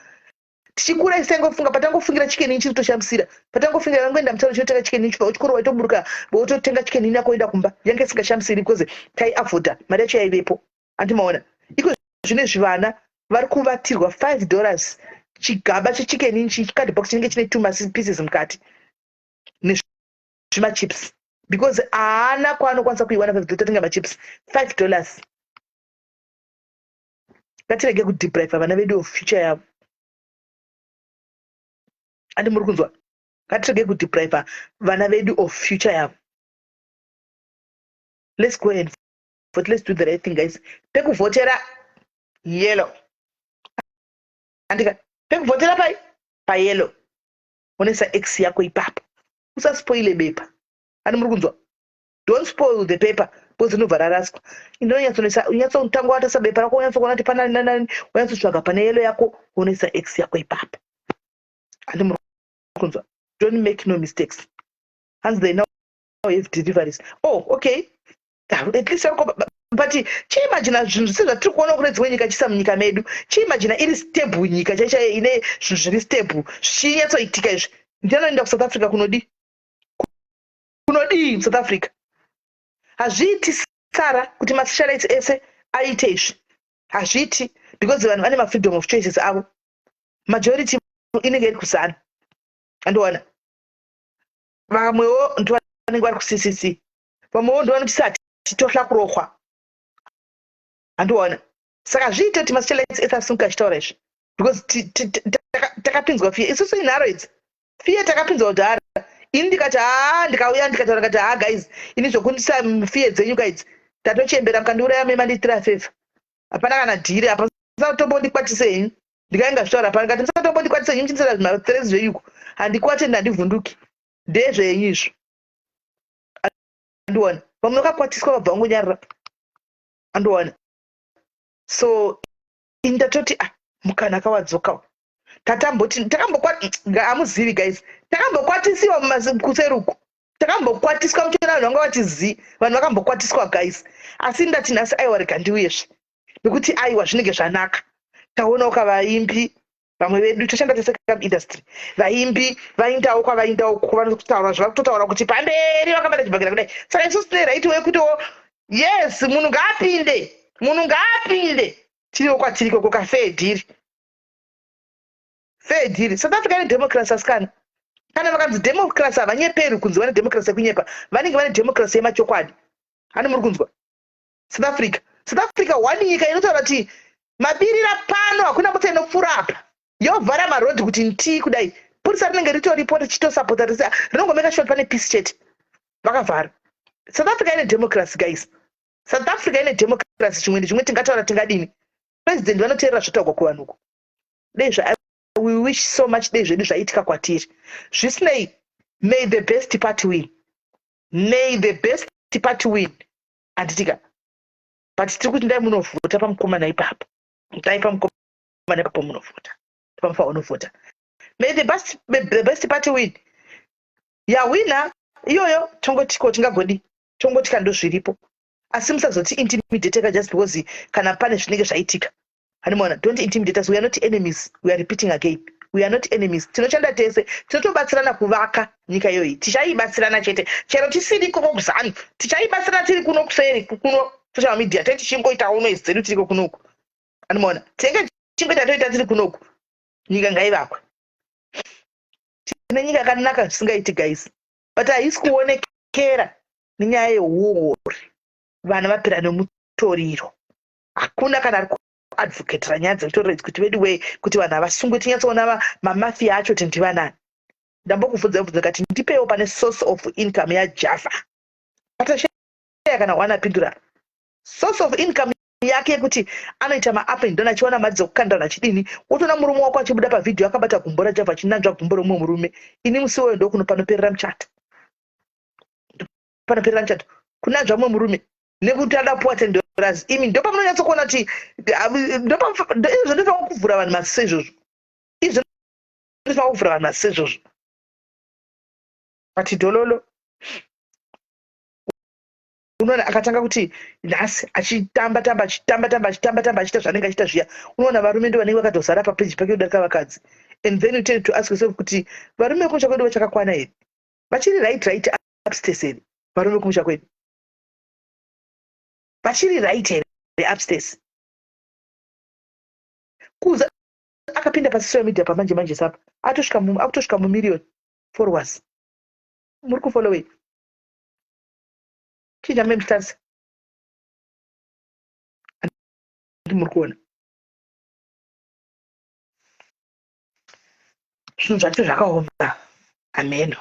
Tichikura isi taingofunga, patangofungira Chicken Inn chiri toshamisira, patangofungira vangoenda mutauro chinotenga Chicken Inn, chikoro waitoburuka wototenga Chicken Inn yako woenda kumba. Yange isingashamisiri because taiafodha, mari yacho yaivepo. Andimaona iko zvinezvi vana vari kuvatirwa $5 chigaba cheChicken Inn, chicardbox chinenge chine two pieces mukati nezvimachips, because haana kwaanokwanisa kuiwana $5 totenga machips $5. Ngatirege kudeprive vana vedu of future yavo. Andi muri kunzwa? Ngatirege kudeprive vana vedu of future yavo. Let's go and vote. Let's do the right thing, guys. Pekuvhotera yellow, andika pekuvhotera pai payellow, onesa X yako ipapo. Usaspoile bepa. Ani muri kunzwa? Don't spoil the paper because rinobva raraswa. Indonyatsonesa, unyatsotanga watasa bepa rako, unyatsokuona kuti pana nani, unyatsotsvaga pane yellow yako, unoisa X yako ipapo. Andi muri kunzwa? Don't make no mistakes. Hanzi, "They now have deliveries." Oh, okay, at least but chiimagina zvinhu sezvatiri kuona kune dzimwe nyika chisa munyika medu. Chiimagina iri stable nyika chaichaiyo, ine zvinhu zviri stable, zvichinyatsoitika izvi. Ndianoenda kuSouth Africa kunodii? Kunodii muSouth Africa? Hazviiti sara kuti masocialites ese aite izvi, hazviiti, because vanhu vane mafreedom of choices avo. Majority inenge iri kuZANU, andiona vamwewo ndo vanenge vari kuCCC, vamwewo ndo vanoti titohla kurohwa, handiona. Saka zviite kuti masocialites ese asimuka achitaura izvi because takapinzwa fear isusu. Inharo idzi, fear takapinzwa kudhara. Ini ndikati haa, ndikauya ndikataura kati, "Haa guys, ini zvokundisa fear dzenyu kaidzi, tatochembera. Mukandiuraya memandiitira favour, hapana kana dhiri apa. Musatombondikwatise henyu." Ndikainga zvitaura pano kati, "Musatombondikwatise henyu muchinisira zvimateresi zvenyuko. Handikwate, ndandivhunduki, ndezvenyu izvo." Andiona vamwe vakakwatiswa vabva vangonyarara, andiona. So ini ndatoti, ah, mukana akawadzokawo. Tatamboti takambokwa, hamuzivi guys, takambokwatisiwa kuseruku, takambokwatiswa muchiona vanhu vanga vachizi vanhu vakambokwatiswa, guys. Asi ndati nhasi, aiwa, rega ndiuyezve nekuti aiwa, zvinenge zvanaka. Taonawo kavaimbi vamwe vedu, toshanda tese kaindustry, vaimbi vaindawo kwavaindawo, vanotaura zvavari kutotaura kuti pamberi vakabata chibhakera kudai. Saka isusu tine right wekutiwo, yes, munhu ngaapinde, munhu ngaapinde. Tiriwo kwatiri ikoko kafair deal, fair deal. South Africa ine democracy, asikana. Kana vakanzi democracy, havanyeperi kunzi vane democracy yekunyepa, vanenge vane democracy yemachokwadi. Hani muri kunzwa? South Africa, South Africa one nyika inotaura kuti mabirira pano hakuna mota inopfuura apa, yovhara marodhi kuti ntii kudai. Purisa rinenge ritoripo richitosapota, rinongomeka sure pane peace chete, vakavhara. South Africa ine democracy, guys. South Africa ine democracy. Chimwe nechimwe tingataura tingadini, president vanoteerera zvotaurwa kuvanhu uko. Dei zva, we wish so much, dei zvedu zvaitika kwatiri. Zvisinei. May the best party win, may the best party win, handitika? But tiri kuti ndai munovhota pamukomana ipapo, ndai pamukomana ipapo munovhota, pamufa unovhota. May the best party win. Yawina iyoyo, tongotiko tingagodi, tongoti kando zviripo. Asi musazoti intimidate just because kana pane zvinenge zvaitika, handimaona. Don't intimidate us. We are not enemies. We are repeating again, we are not enemies. Tinoshanda tese, tinotobatsirana kuvaka nyika iyoyi. Tichaibatsirana chete, chero tisiri ikoko kuZANU, tichaibatsirana tiri kuno kuseri kuno social media. Tei tichingoitawo noise dzedu tiriko kunoku, handimaona? Tinenge tichingoita, toita tiri kunoku. Nyika ngaivakwe. Tine nyika yakanaka zvisingaiti, guys, but haisi kuonekera nenyaya yeuori. Vana vapera nemutoriro. Hakuna kana ari kuadvocatera nyaya dzemutoriro idzi kuti vedu wei, kuti vanhu havasungwe, tinyatsoona mamafia acho kuti ndivanani. Ndambokubvunza bvunza kati ndipewo pane source of income yaJava. Patashaya kana one apindura source of income yake, yekuti anoita maup and down achiwana mari dzekukandana achidini. Wotoona murume wako achibuda pavhidhiyo akabata gumbo raJava, achinanzva gumbo romumwe murume. Ini musi iwoyo ndokuno panoperera muchato, panoperera muchato, kunanzva mumwe murume nekuti ada puwa $10. Imi ndo pamunonyatsokuona kuti izvo ndofanira kuvhura vanhu maziso izvozvo, izvo ndofanira kuvhura vanhu maziso izvozvo. But dhololo unoona akatanga kuti nhasi achitamba tamba, achitamba tamba, achitamba tamba, achiita zvaanenge achiita zviya, unoona varume ndo vanenge vakatozara papeji pake kudarika vakadzi. And then you tend to ask yourself kuti varume vekumusha kwedu vachakakwana here? Vachiri right upstairs here? Varume vekumusha kwedu vachiri right here upstairs? Kuza akapinda pasocial media pamanje manje sapa atosvika, akutosvika mumillion followers. Muri kufollowei? Chii chamuchitarisa? Handi muri kuona zvinhu zvacho zvakaoma? Hameno,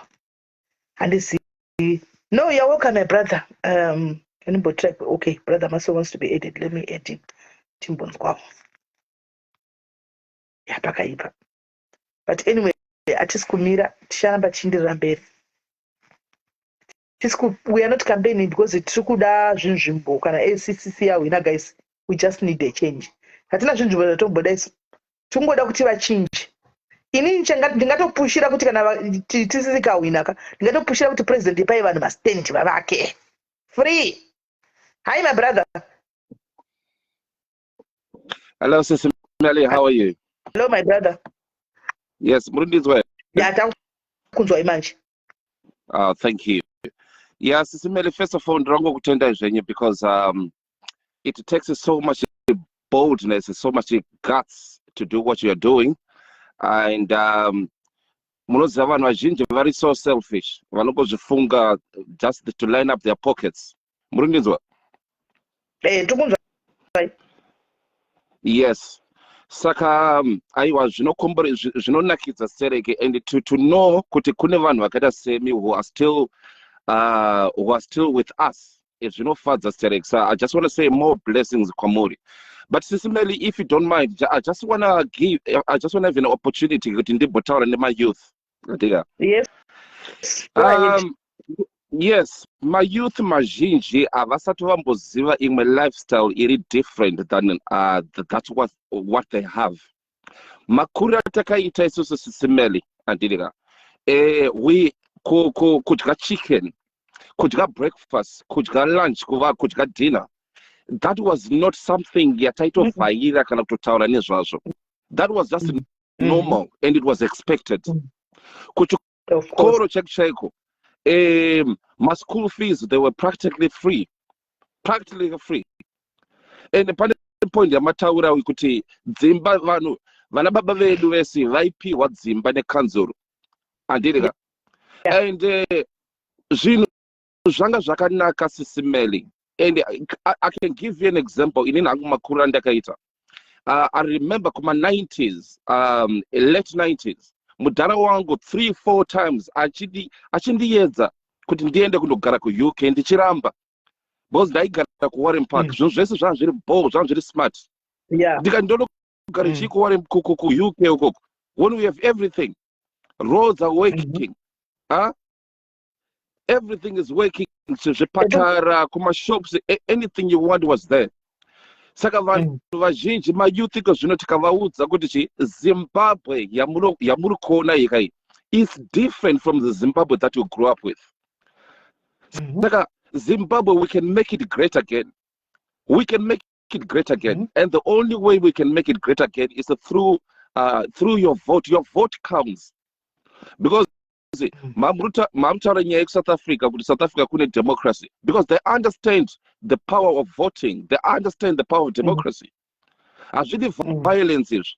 handizivi. No, you're welcome, my brother. Andimbotry. Okay, brother Maso wants to be added. Let me add him, timbonzwawo. Yapakaipa, but anyway, hatisi kumira, ticharamba tichienderera mberi. We are not campaigning because tiri kuda zvinzvimbo. Kana ACCC yahwina, guys, we just need a change. Hatina zvinzvimbo zvatomboda isu, tingoda kuti vachinje. Inini ndingatopushira kuti kana tisisi kahwina ka, ndingatopushira kuti president ipai vanhu mastand vavake free. Hi, my brother. Hello, Sister Melly, how are you? Hello, my brother. Yes, murindizwa? Yeah, takunzwai manje. Thank you. Yeah, Sister Melly, first of all, ndinongokutendai zvenyu because it takes so much boldness and so much guts to do what you are doing. And munoziva vanhu vazhinji vari so selfish, vanongozvifunga just to line up their pockets. Murindinzwa? Eh, tikunzwa. Yes. Saka aiwa, zvinonakidza sereke and to know kuti kune vanhu vakaita semi who are still with us. Zvinofadza sereke. So I just want to say more blessings kwamuri. But Sisi Melly, if you don't mind, I just want to have an opportunity kuti ndimbotaura nemayouth. Ndika. Yes. Go ahead. Yes, mayouth mazhinji havasati vamboziva imwe lifestyle iri different than that's what they have. Makuriro atakaita isusu, Sisi Melly, andirika, we kudya chicken, kudya breakfast, kudya lunch, kuva kudya dinner, that was not something yataitovhaira kana kutotaura nezvazvo. That was just normal and it was expected. Of course. Kuchikoro chaiko chaiko, maschool fees, they were practically free, practically free. And pane point yamataura kuti dzimba, vanhu vana baba vedu vese vaipiwa dzimba nekanzuro, handiri? And zvinhu zvanga zvakanaka, Sisi Melly. And I can give you an example. Inini hangu makuru andakaita, I remember kuma 90s, late 90s, mudhara wangu three four times achindiedza kuti ndiende kundogara kuUK, ndichiramba because ndaigara kuWarren Park. Zvinhu zvese zvanga zviri bo, zvanga zviri smart. Ndikati ndonogara chii kuWarren, kuUK ukoko, when we have everything, roads are working, huh? Everything is working, zvipatara, kumashops, anything you want was there. Saka vanhu vazhinji, mayouth iko zvino, tikavaudza kuti chi Zimbabwe yamuri kuona ika iyi is different from the Zimbabwe that you grew up with. Saka Zimbabwe, we can make it great again. We can make it great again. And the only way we can make it great again is through your vote. Your vote counts because mamutaura nyaya yekuSouth Africa kuti South Africa kune democracy because they understand the power of voting. They understand the power of democracy. Hazvidi violence izvi,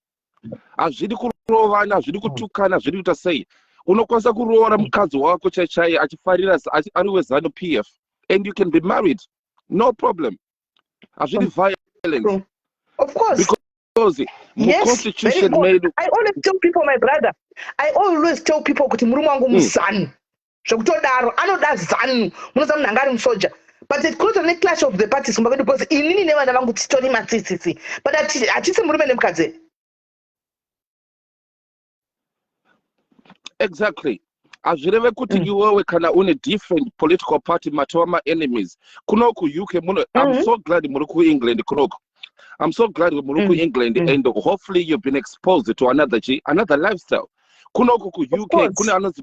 hazvidi kurovana, hazvidi kutukana, hazvidi kuita sei. Unokwanisa kuroora mukadzi wako chai chai achifarira ari weZANU PF and you can be married, no problem. Hazvidi violence. True. Of course. Because Yes, muconstitution very good. medu I always tell people, my brother, I always tell people kuti murume wangu muZANU zvekutodaro, anoda ZANU. Munoziva munhu anga ari musoja, but kunoita neclash of the parties kumba kwedu because inini nevana vangu titori matsitsitsi, but hatisi murume nemukadzi. Exactly. Hazvireve kuti iwewe kana une different political party matova maenemies. Kuno kuUK muno, I'm so glad muri kuEngland kunoku. I'm so glad muri kuEngland and hopefully you've been exposed to another chi another lifestyle. Kunoku kuUK kune anonzi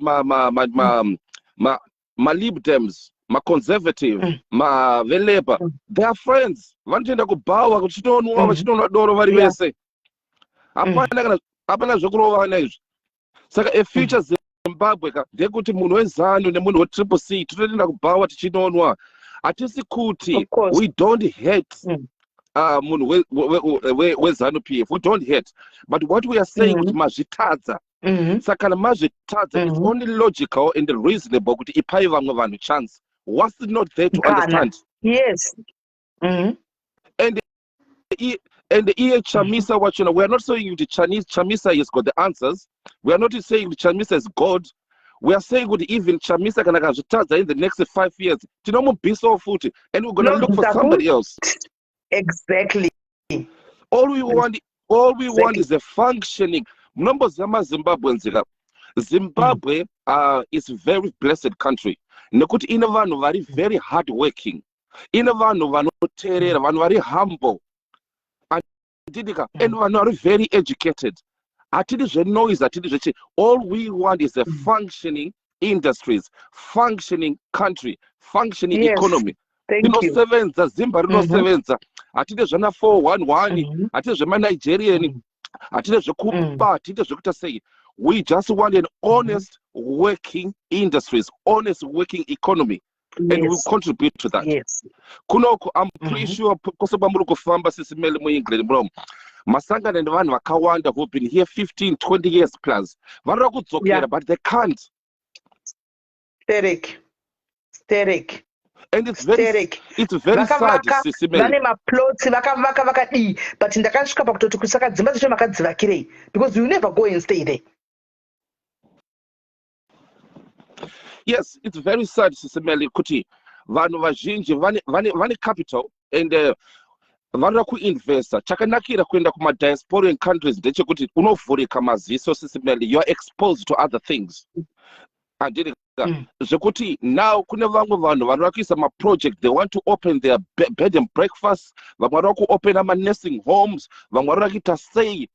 ma-Lib Dems, ma-Conservative, ma-veLabour. They are friends. Vanotoenda kubhawa vachinonwa, vachinonwa doro vari vese. Hapana kana hapana zvekurovana izvi. Saka a future Zimbabwe ka ndekuti munhu weZANU nemunhu weTriple C totoenda kubhawa tichinonwa. Hatisi kuti Of course. we don't hate munhu weZANU PF. We don't hate, but what we are saying kuti mazvitadza. Saka kana mazvitadza, it's only logical and reasonable kuti ipai vamwe vanhu chance. What's not there to Kana. understand? And iye Chamisa wachona, we are not saying kuti Chinese Chamisa has got the answers. We are not saying kuti Chamisa is God. We are saying kuti even Chamisa kana akazvitadza in the next 5 years, tinomubvisawo futi and we're gonna look for Tinobvisa somebody else. All we want is a functioning, munomboziva maZimbabweans ka, Zimbabwe is very blessed country nekuti ine vanhu vari very hard working, ine vanhu vanoteerera, vanhu vari humble, handidika, and vanhu vari very educated. Hatidi zvenoise, hatidi zvechi. All we want is a functioning industries, functioning country, functioning economy Thank you. inosevenza. Zimba rinosevenza. Hatidi zvana 411, hatidi zvemaNigerian, hatidi zvekuba, hatidi zvekuita sei. We just want an honest working industries, honest working economy, and we contribute to that. Kunoko I'm pretty sure kwose kwamuri kufamba, Sisi Melly, muEngland munomu masangana nevanhu vakawanda who've been here 15 20 years plus, vanoda kudzokera, but they can't. Sterek. Sterek. And it's very Sterek. it's very sad, Vakavaka, Sisi Melly. vane maplots, vakavaka, vakadii, but ndakasvika pakutoti kusaka dzimba dzacho makadzivakirei? Because you never go and stay there. Yes, it's very sad, Sisi Melly, kuti vanhu vazhinji vane capital and vanoda kuinvesta. Chakanakira kuenda kumadiasporian countries ndechekuti unovhurika maziso, Sisi Melly. You are exposed to other things, handiti? Zvekuti now kune vamwe vanhu vanoda kuisa maproject. They want to open their bed and breakfast, vamwe vanoda kuopena manursing homes, vamwe vanoda kuita sei,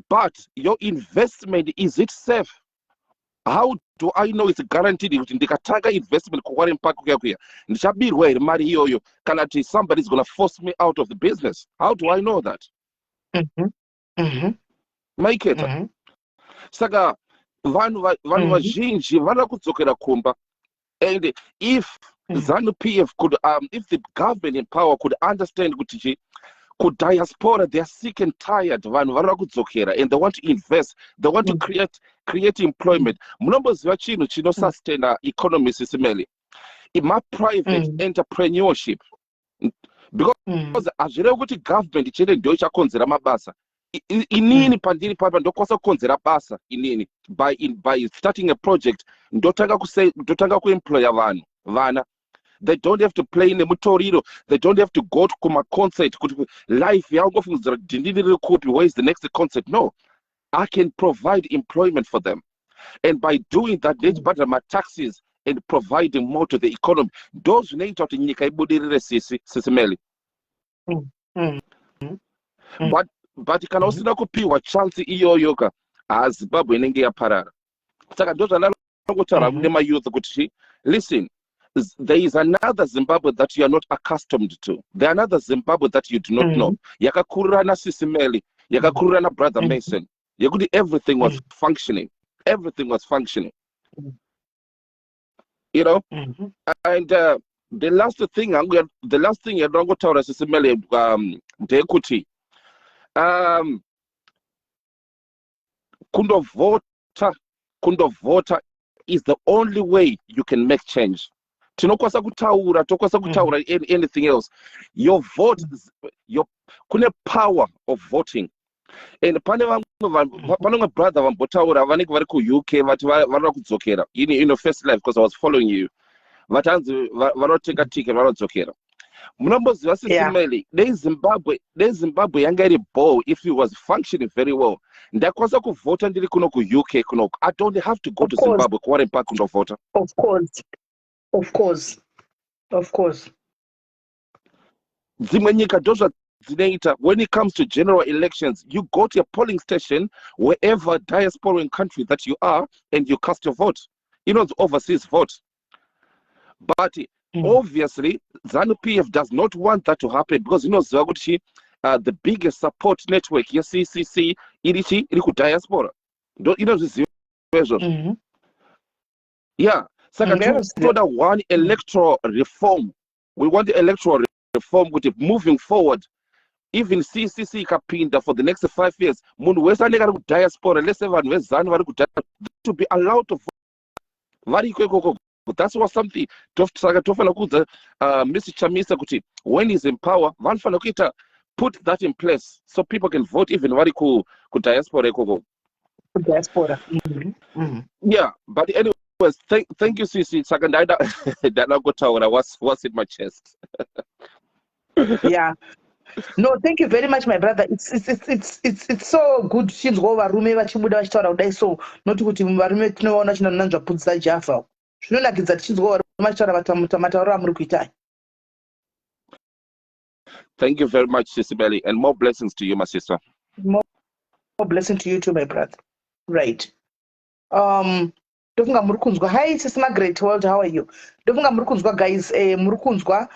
but your investment, is it safe? How do I know it's guaranteed kuti ndikatanga investment kuWarren Park kuya kuya, ndichabirwa here mari iyoyo, kana kuti somebody is gonna force me out of the business? How do I know that? Maiketa? Saka vanhu vazhinji vanoda kudzokera kumba, and if ZANU PF could if the government in power could understand kuti chi kudiaspora they are sick and tired, vanhu vanoda kudzokera and they want to invest, they want to create employment. Munomboziva chinhu chinosustaina economy, Sisi Melly, maprivate entrepreneurship, because hazvirevi kuti government chete ndo ichakonzera mabasa. Inini pandiri papa ndokwanisa kukonzera basa inini by starting a project, ndotanga kuemploya vanhu. Vana, they don't have to play nemutoriro, they don't have to go to kumaconcert kuti life yavo ngofungidzira kuti dhindini riri kupi, where is the next concert. No, I can provide employment for them, and by doing that, ndichibhadhara mataxes. and providing more to the economy. Ndo zvinoita kuti nyika ibudirire, sisi Meli. But kana usina kupiwa chance iyoyo ka, ha, Zimbabwe inenge yaparara. Saka ndo zvandanotaura kune mayouth kuti, listen, there is another Zimbabwe that you are not accustomed to. There another Zimbabwe that you do not know, yakakurira nasisi Meli, yakakurira nabrother Mason, yekuti everything was functioning, everything was functioning. And the last thing hangu, the last thing yandingotaura, sisi Meli, ndeyekuti kundovhota is the only way you can make change. Tinokwanisa kutaura, tokwanisa kutaura anything else. Your vote, kune power of voting. And pane vamwe, pane vamwe brother vambotaura, vanenge vari kuUK, vati vanoda kudzokera in first life, because I was following you. Vati hanzi vanotenga ticket, vanodzokera. Munomboziva, sisi Meli, dei Zimbabwe yanga iri ball, if it was functioning very well, ndakwanisa kuvhota ndiri kuno kuUK kunoku. I don't have to go to Zimbabwe, kuWarren Park, kundovhota. Of course, of course, of course. Dzimwe nyika ndozvadzinoita. When it comes to general elections, you go to a polling station wherever diasporan country that you are and you cast your vote. Inonzi overseas vote. But obviously ZANU PF does not want that to happen, because inoziva kuti the biggest support network yeCCC iri chi iri kudiaspora. Ndo inozviziva izvozvo. Yeah, saka toda one electoral reform. We want electoral reform kuti moving forward, even CCC ikapinda for the next 5 years, munhu wese anenge ari kudiaspora, lese vanhu veZANU vari to be allowed to vote variko ikoko. That's what something. Saka tofanira kuudza Mr Chamisa kuti when is in power, vanofanira kuita put that in place so people can vote even vari kudiaspora ikoko. Diaspora. Yeah, but anyways, thank you, sisi. Saka ndaida kutaura what's in my chest. Yeah, no, thank you very much, my brother. It's so good tichinzwawo varume vachibuda vachitaura kudai. So noti kuti varume tinovaona chinanzvapudzisa java, zvinonakidza tichinzwawo varume vachitaura matauro amuri kuitai. Thank you very much, Sisi Belly, and more blessings to you, my sister. More blessing to you too, my brother. Right, ndofunga muri kunzwa. Hi, Sisi Margaret World, how are you? Ndofunga muri kunzwa, guys. Muri kunzwa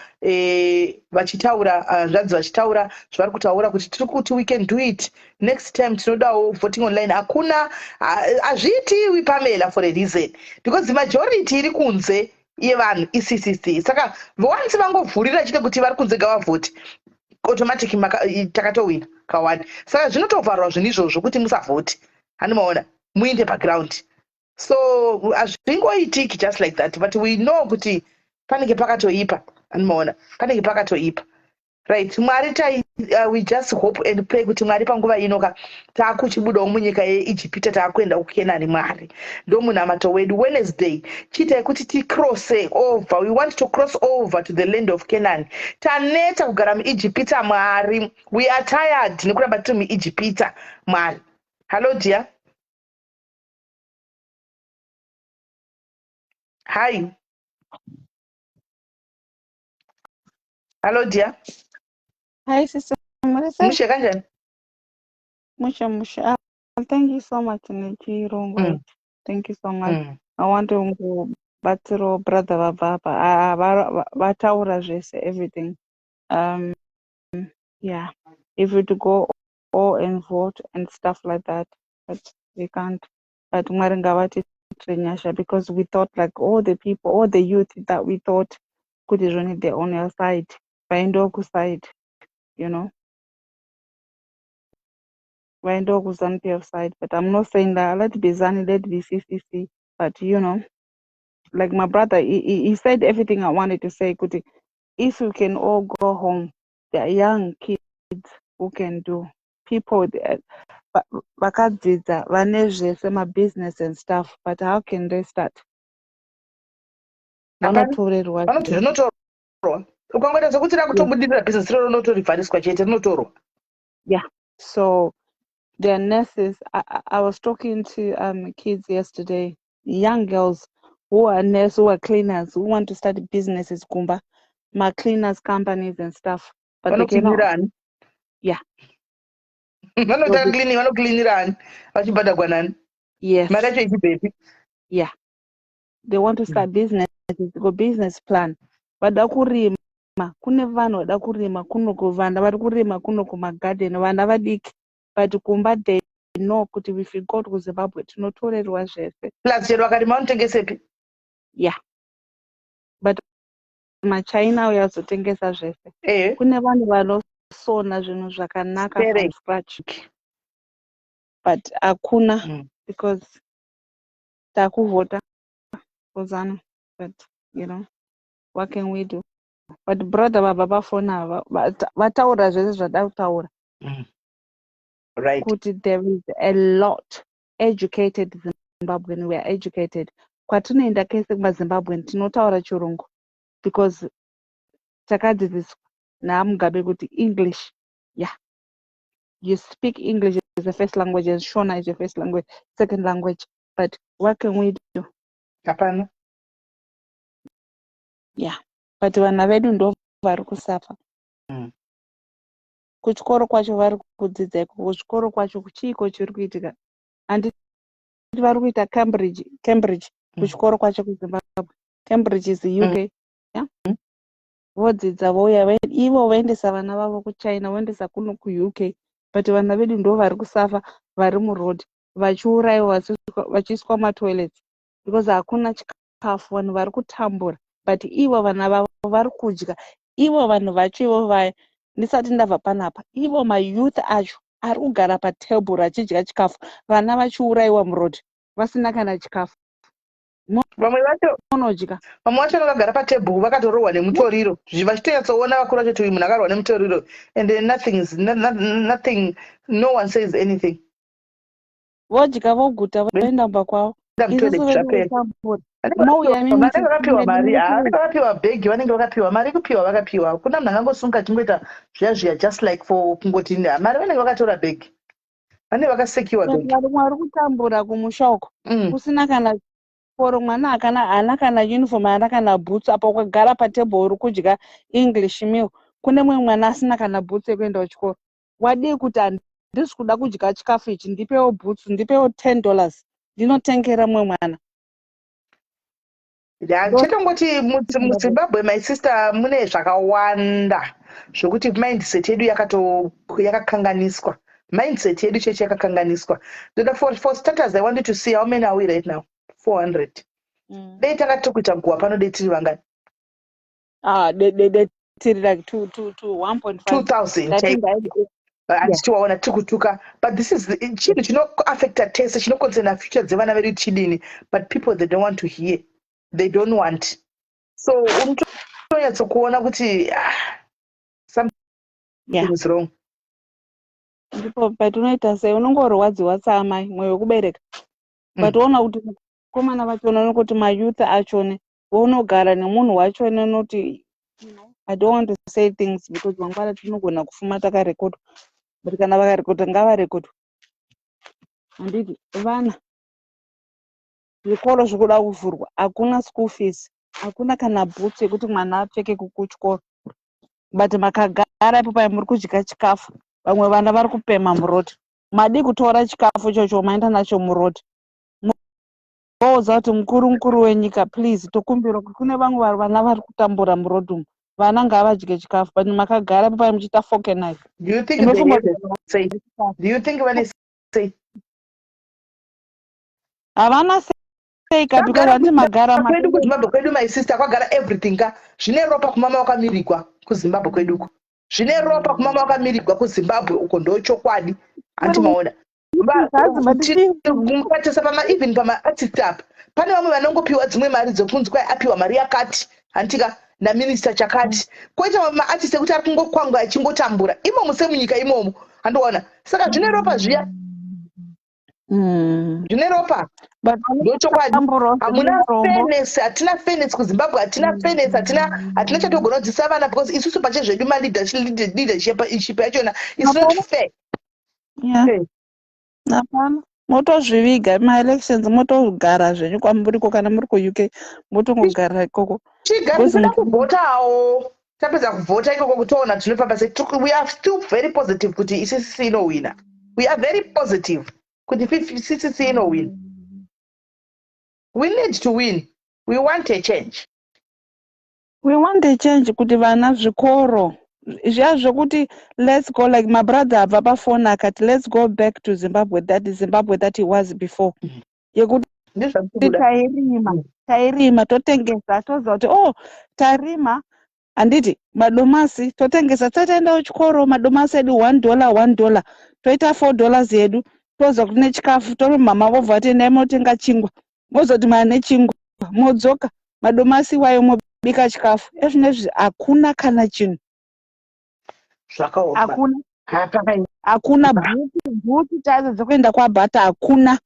vachitaura, zvanzi vachitaura zvavari kutaura kuti tiri kuti we can do it next time. Tinodawo voting online. Hakuna, hazviitiwi, Pamela, for a reason, because the majority iri kunze yevanhu iCCC. Saka once vangovhurira chete kuti vari kunze ngavavhoti, automatic takatowina kawani. Saka zvinotovharwa zvinhu izvozvo kuti musavhoti, handimaona muinde paground. So hazvingoitiki just like that, but we know kuti panenge pakatoipa, handimaona panenge pakatoipa. Right, Mwari tai, we just hope and pray kuti Mwari panguva ino ka taakuchibudawo munyika yeIjipita, taakuenda kuKenani. Mwari, ndo munamato wedu. Wednesday chiitai kuti ticrosse over. We want to cross over to the land of Canaan. Taneta kugara muIjipita, Mwari. We are tired nekuramba tiri muIjipita, Mwari. Hallo, dear. Hi, hello, dear. Hi, Sister Marisa. Mushe, kanjani? Mushe, mushe. Thank you so much, nechirongwa. Thank you so much. I want to kubatsirawo brother vabva apa. Ah, vataura zvese, everything. Yeah, if you to go all and vote and stuff like that, but we can't. But Mwari ngavatiitire nyasha, because we thought like all the people, all the youth that we thought kuti zvoni they're on your side, vaendawo kuside, vaendawo kuZANU PF side. But I'm not saying that let be ZANU, let be CCC, but like my brother, he said everything I wanted to say. Kuti if we can all go home, there are young kids who can do, people vakadzidza, vane zvese, mabusiness and stuff, but how can they start? Hapana. Vanotorerwa. Vanoti rinotorwa. Ukangoita sekuti rakutobudirira, bhizinesi roro rinotorivhariswa chete, rinotorwa. So there are nurses. I was talking to kids yesterday, young girls. Who are nurse, who are cleaners, who want to start businesses kumba, ma cleaners companies and stuff. But they cannot. Vanocleanira ani? Yeah. Vanoita cleaning, vanocleanira ani vachibhadhagwa nani? Yes. Mari yacho ichibvepi? Yeah. They want to start businesses, go business plan. Vada kurima, kune vanhu vada kurima kunoku, vana vari kurima kuno kumagadheni, vana vadiki. But kumba they know kuti if we go to Zimbabwe tinotorerwa zvese. Plus chero vakarima vanotengesepi? Yeah. But maChina auya azotengesa zvese. Kune vanhu vanosona zvinhu zvakanaka from scratch. But hakuna because takuvhota kuZANU. But what can we do? But brother vabva vafona ava vataura zvese zvada kutaura. Kuti there is a lot educated Zimbabwean, we are educated. Kwatinoenda kese kumaZimbabwean tinotaura Chirungu because takadzidziswa naaMugabe kuti English, yeah. You speak English as a first language and Shona is your first language, second language. But what can we do? Hapana. Yeah. But vana vedu ndo vari kusuffer. Kuchikoro kwacho vari kudzidza ikoko, kuchikoro kwacho chiiko chiri kuitika? Handiti vari kuita Cambridge, Cambridge kuchikoro kwacho kuZimbabwe. Cambridge is the UK. Yeah? Vodzidza vouya ivo voendesa vana vavo kuChina, voendesa kuno kuUK. But vana vedu ndo vari kusuffer, vari muroad vachiurayiwa, vachiiswa matoilets because hakuna chikafu, vanhu vari kutambura, but ivo vana vavo vari kudya. Ivo vanhu vacho ivo vaya, ndisati ndabva panapa, ivo mayouth acho ari kugara patebhuru achidya chikafu, vana vachiurayiwa muroad vasina kana chikafu. Vamwe vacho Unodya. Vamwe vacho vakagara patebhuru vakatorohwa nemutoriro, vachitonyatsoona vakuru vacho kuti uyu munhu akarohwa nemutoriro, and then nothing is no, no, nothing, no one says anything. Vodya, voguta, voenda kumba kwavo. Enda Isusu mutoilet, vedu zvapera. votambura. Mouya mimi. Vanenge vakapiwa mari, ha, vanenge vakapiwa bhegi, vanenge vakapiwa mari, kupiwa vakapiwa. Kuna munhu angangosunga achingoita zviya zviya just like for kungoti mari, vanenge vakatora bhegi, vanenge vakasekiwa bhegi. Varimwe vari kutambura kumusha uko kusina kana chikoro, mwana akana haana kana uniform, haana kana boots. Apa ukagara patebhuru uri kudya English meal, kune mumwe mwana asina kana boots ekuenda kuchikoro. Wadii kuti handisi kuda kudya chikafu ichi, ndipewo boots, ndipewo $10 ndinotengera mumwe mwana? Ya, chetongoti muZimbabwe, my sister, mune zvakawanda zvokuti mindset yedu yakakanganiswa. Mindset yedu cheche yakakanganiswa. Ndoda for starters, I wanted to see how many are we right now. 400. Dei tanga tiri kuita guwa pano, dei tiri vangani? Ah, de tiri like two two two 1.5. 2000. Ndati Handiti waona tiri kutuka? But this is chinhu chinoaffecta tese, chinoconcerna future dzevana vedu chidini, but people, they don't want to hear, they don't want. So unotonyatsokuona kuti ah, something is wrong. Ndipo patinoita sei, unongorwadziwa saamai, mwoyo wekubereka, but waona kuti mukomana vachona nokuti mayouth achone unogara nemunhu wachona unoti I don't want to say things because mangwana tinogona kufuma takarekodwa, but kana vakarekodwa ngavarekodwa. Handiti vana zvikoro zvikuda kuvhurwa, hakuna school fees, hakuna kana boots yekuti mwana apfeke kuchikoro, but makagara ipo pai muri kudya chikafu, vamwe vana vari kupema muroad. Madi kutora chikafu ichocho maenda nacho muroad, voudza kuti mukuru mukuru wenyika, please, tokumbira kuti kune vamwe vana vari kutambura muroad umu, vana ngavadye chikafu, but makagara ipo pai muchiita fork and knife. Do you think they have a say? Do you think vane say? Havana sei ka, because handiti magara Kwedu kuZimbabwe kwedu, my sister, kwagara everything ka zvine ropa kumama wakamirigwa kuZimbabwe kweduko, zvine ropa kumama wakamirigwa kuZimbabwe uko, ndo chokwadi. Hanti maona mukatesa pama even pamaartist apa, pane vamwe vanongopiwa dzimwe mari dzekunzi kwai apiwa mari yakati, handitika, naminista chakati, koita mamwe maartist ekuti ari kungokwangwa achingotambura imomo semunyika imomo, handiona? Saka zvine ropa zviya, zvine ropa. But Ndochokwadi. tamburawo. Hamuna fairness, hatina fairness kuZimbabwe, hatina fairness, hatina chatogona kudzidzisa vana because isusu pachezvedu maleadership yachona is not fair. Hapana. Motozviviga maelections, motogara zvenyu kwamuriko. Kana muri kuUK, motongogara ikoko. Chigara. Because Toda kuvhotawo. Tapedza kuvhota ikoko, kutoona tinofamba sei. We are still very positive kuti CCC inowina. We are very positive kuti CCC inowina. We need to win. We want a change. We want a change, kuti vana zvikoro zviya zvokuti let's go, like my brother abva pafoni akati, "Let's go back to Zimbabwe, that Zimbabwe that it was before," yekuti Ndizvatikuda. tairima, tairima, totengesa, toziva kuti, oh, tarima, handiti, madomasi totengesa, tataenda kuchikoro, madomasi edu $1, $1, toita $4 yedu, toziva kuti nechikafu. Tori mama vobva vati, "Endai motenga chingwa," mozoti mane chingwa, modzoka, madomasi iwayo mobika chikafu. Ezvinezvi hakuna kana chinhu. Zvakaoma. Hakuna. Hapana. Hakuna bhuku, bhuku chaidzo dzekuenda kwabhata hakuna,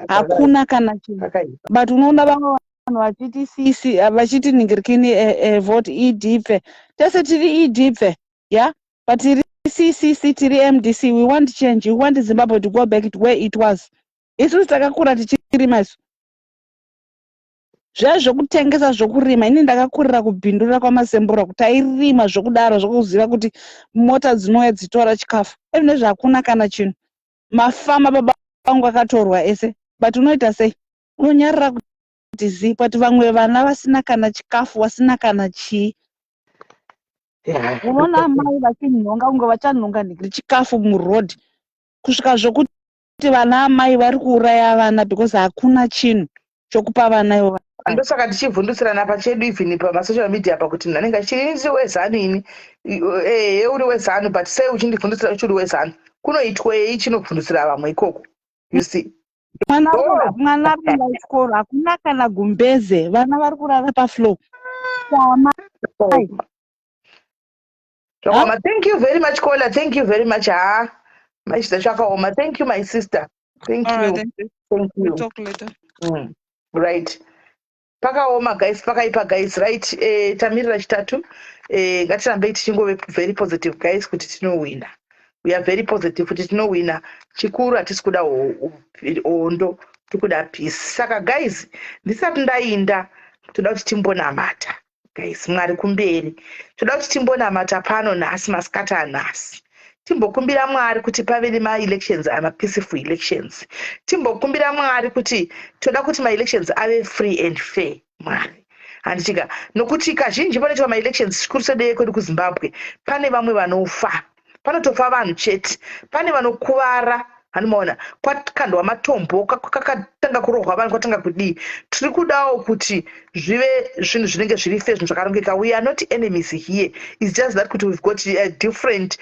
hakuna kana chinhu. Pakaipa. But unoona vamwe vanhu vachiti CC, vachiti ningirikini, vote ED pfe. Tese tiri ED pfe, ya, but tiri CCC, tiri MDC. We want change. We want Zimbabwe to go back to where it was. Isusu takakura tichirima isu, zviya zvokutengesa, zvokurima. Ini ndakakurira kubhindurira kwaMasembura, kuti tairima zvokudaro, zvokuziva kuti mota dzinouya dzitora chikafu. Ezvinezvi hakuna kana chinhu. Mafama baba vangu akatorwa ese, but unoita sei? Unonyarara kuti zi, but vamwe vana vasina kana chikafu, vasina kana chii. Unoona amai vachinhonga kunge vachanhonga nhingiri chikafu murodhi, kusvika zvokuti vana amai vari kuuraya vana because hakuna chinhu chokupa vana ivo. Ndosaka tichivhundutsirana pachedu, even pamasocial media, pakuti munhu anenge achiti, "Ndiri weZANU ini." Ehe, uri weZANU, but sei uchindivhundutsira uchiri weZANU? Kunoitwei chinovhundutsira vamwe ikoko, you see? Mwana Oh. Mwana ari kuenda kuchikoro, hakuna kana gumbeze, vana vari kurara pafloor sama. Zvakaoma. Thank you very much, caller. Thank you very much. Ha, maishita, zvakaoma. Thank you, my sister. Thank All right, you. thank you. Thank We'll you. talk later. Right, pakaoma guys, pakaipa guys. Right, tamirira Chitatu. Ngatirambei tichingove very positive guys, kuti tinowina. We are very positive kuti tinowina. Chikuru, hatisi kuda hondo, tikuda peace. Saka guys, ndisati ndainda, toda kuti timbonamata guys. Mwari kumberi. Toda kuti timbonamata pano nhasi, masikati anhasi, timbokumbira Mwari kuti pave nemaelections aya, mapeaceful elections. Timbokumbira Mwari kuti toda kuti maelections ave free and fair, Mwari, handitika? Nokuti kazhinji panoitwa maelections, chikuru sedeye kwedu kuZimbabwe, pane vamwe vanofa, panotofa vanhu chete, pane vanokuvara, hanimaona, kwakandwa matombo, kakatanga kurohwa vanhu, kwatanga kudii. Tiri kudawo kuti zvive zvinhu zvinenge zviri fair, zvinhu zvakarongeka. We are not enemies here. It's just that kuti we've got a different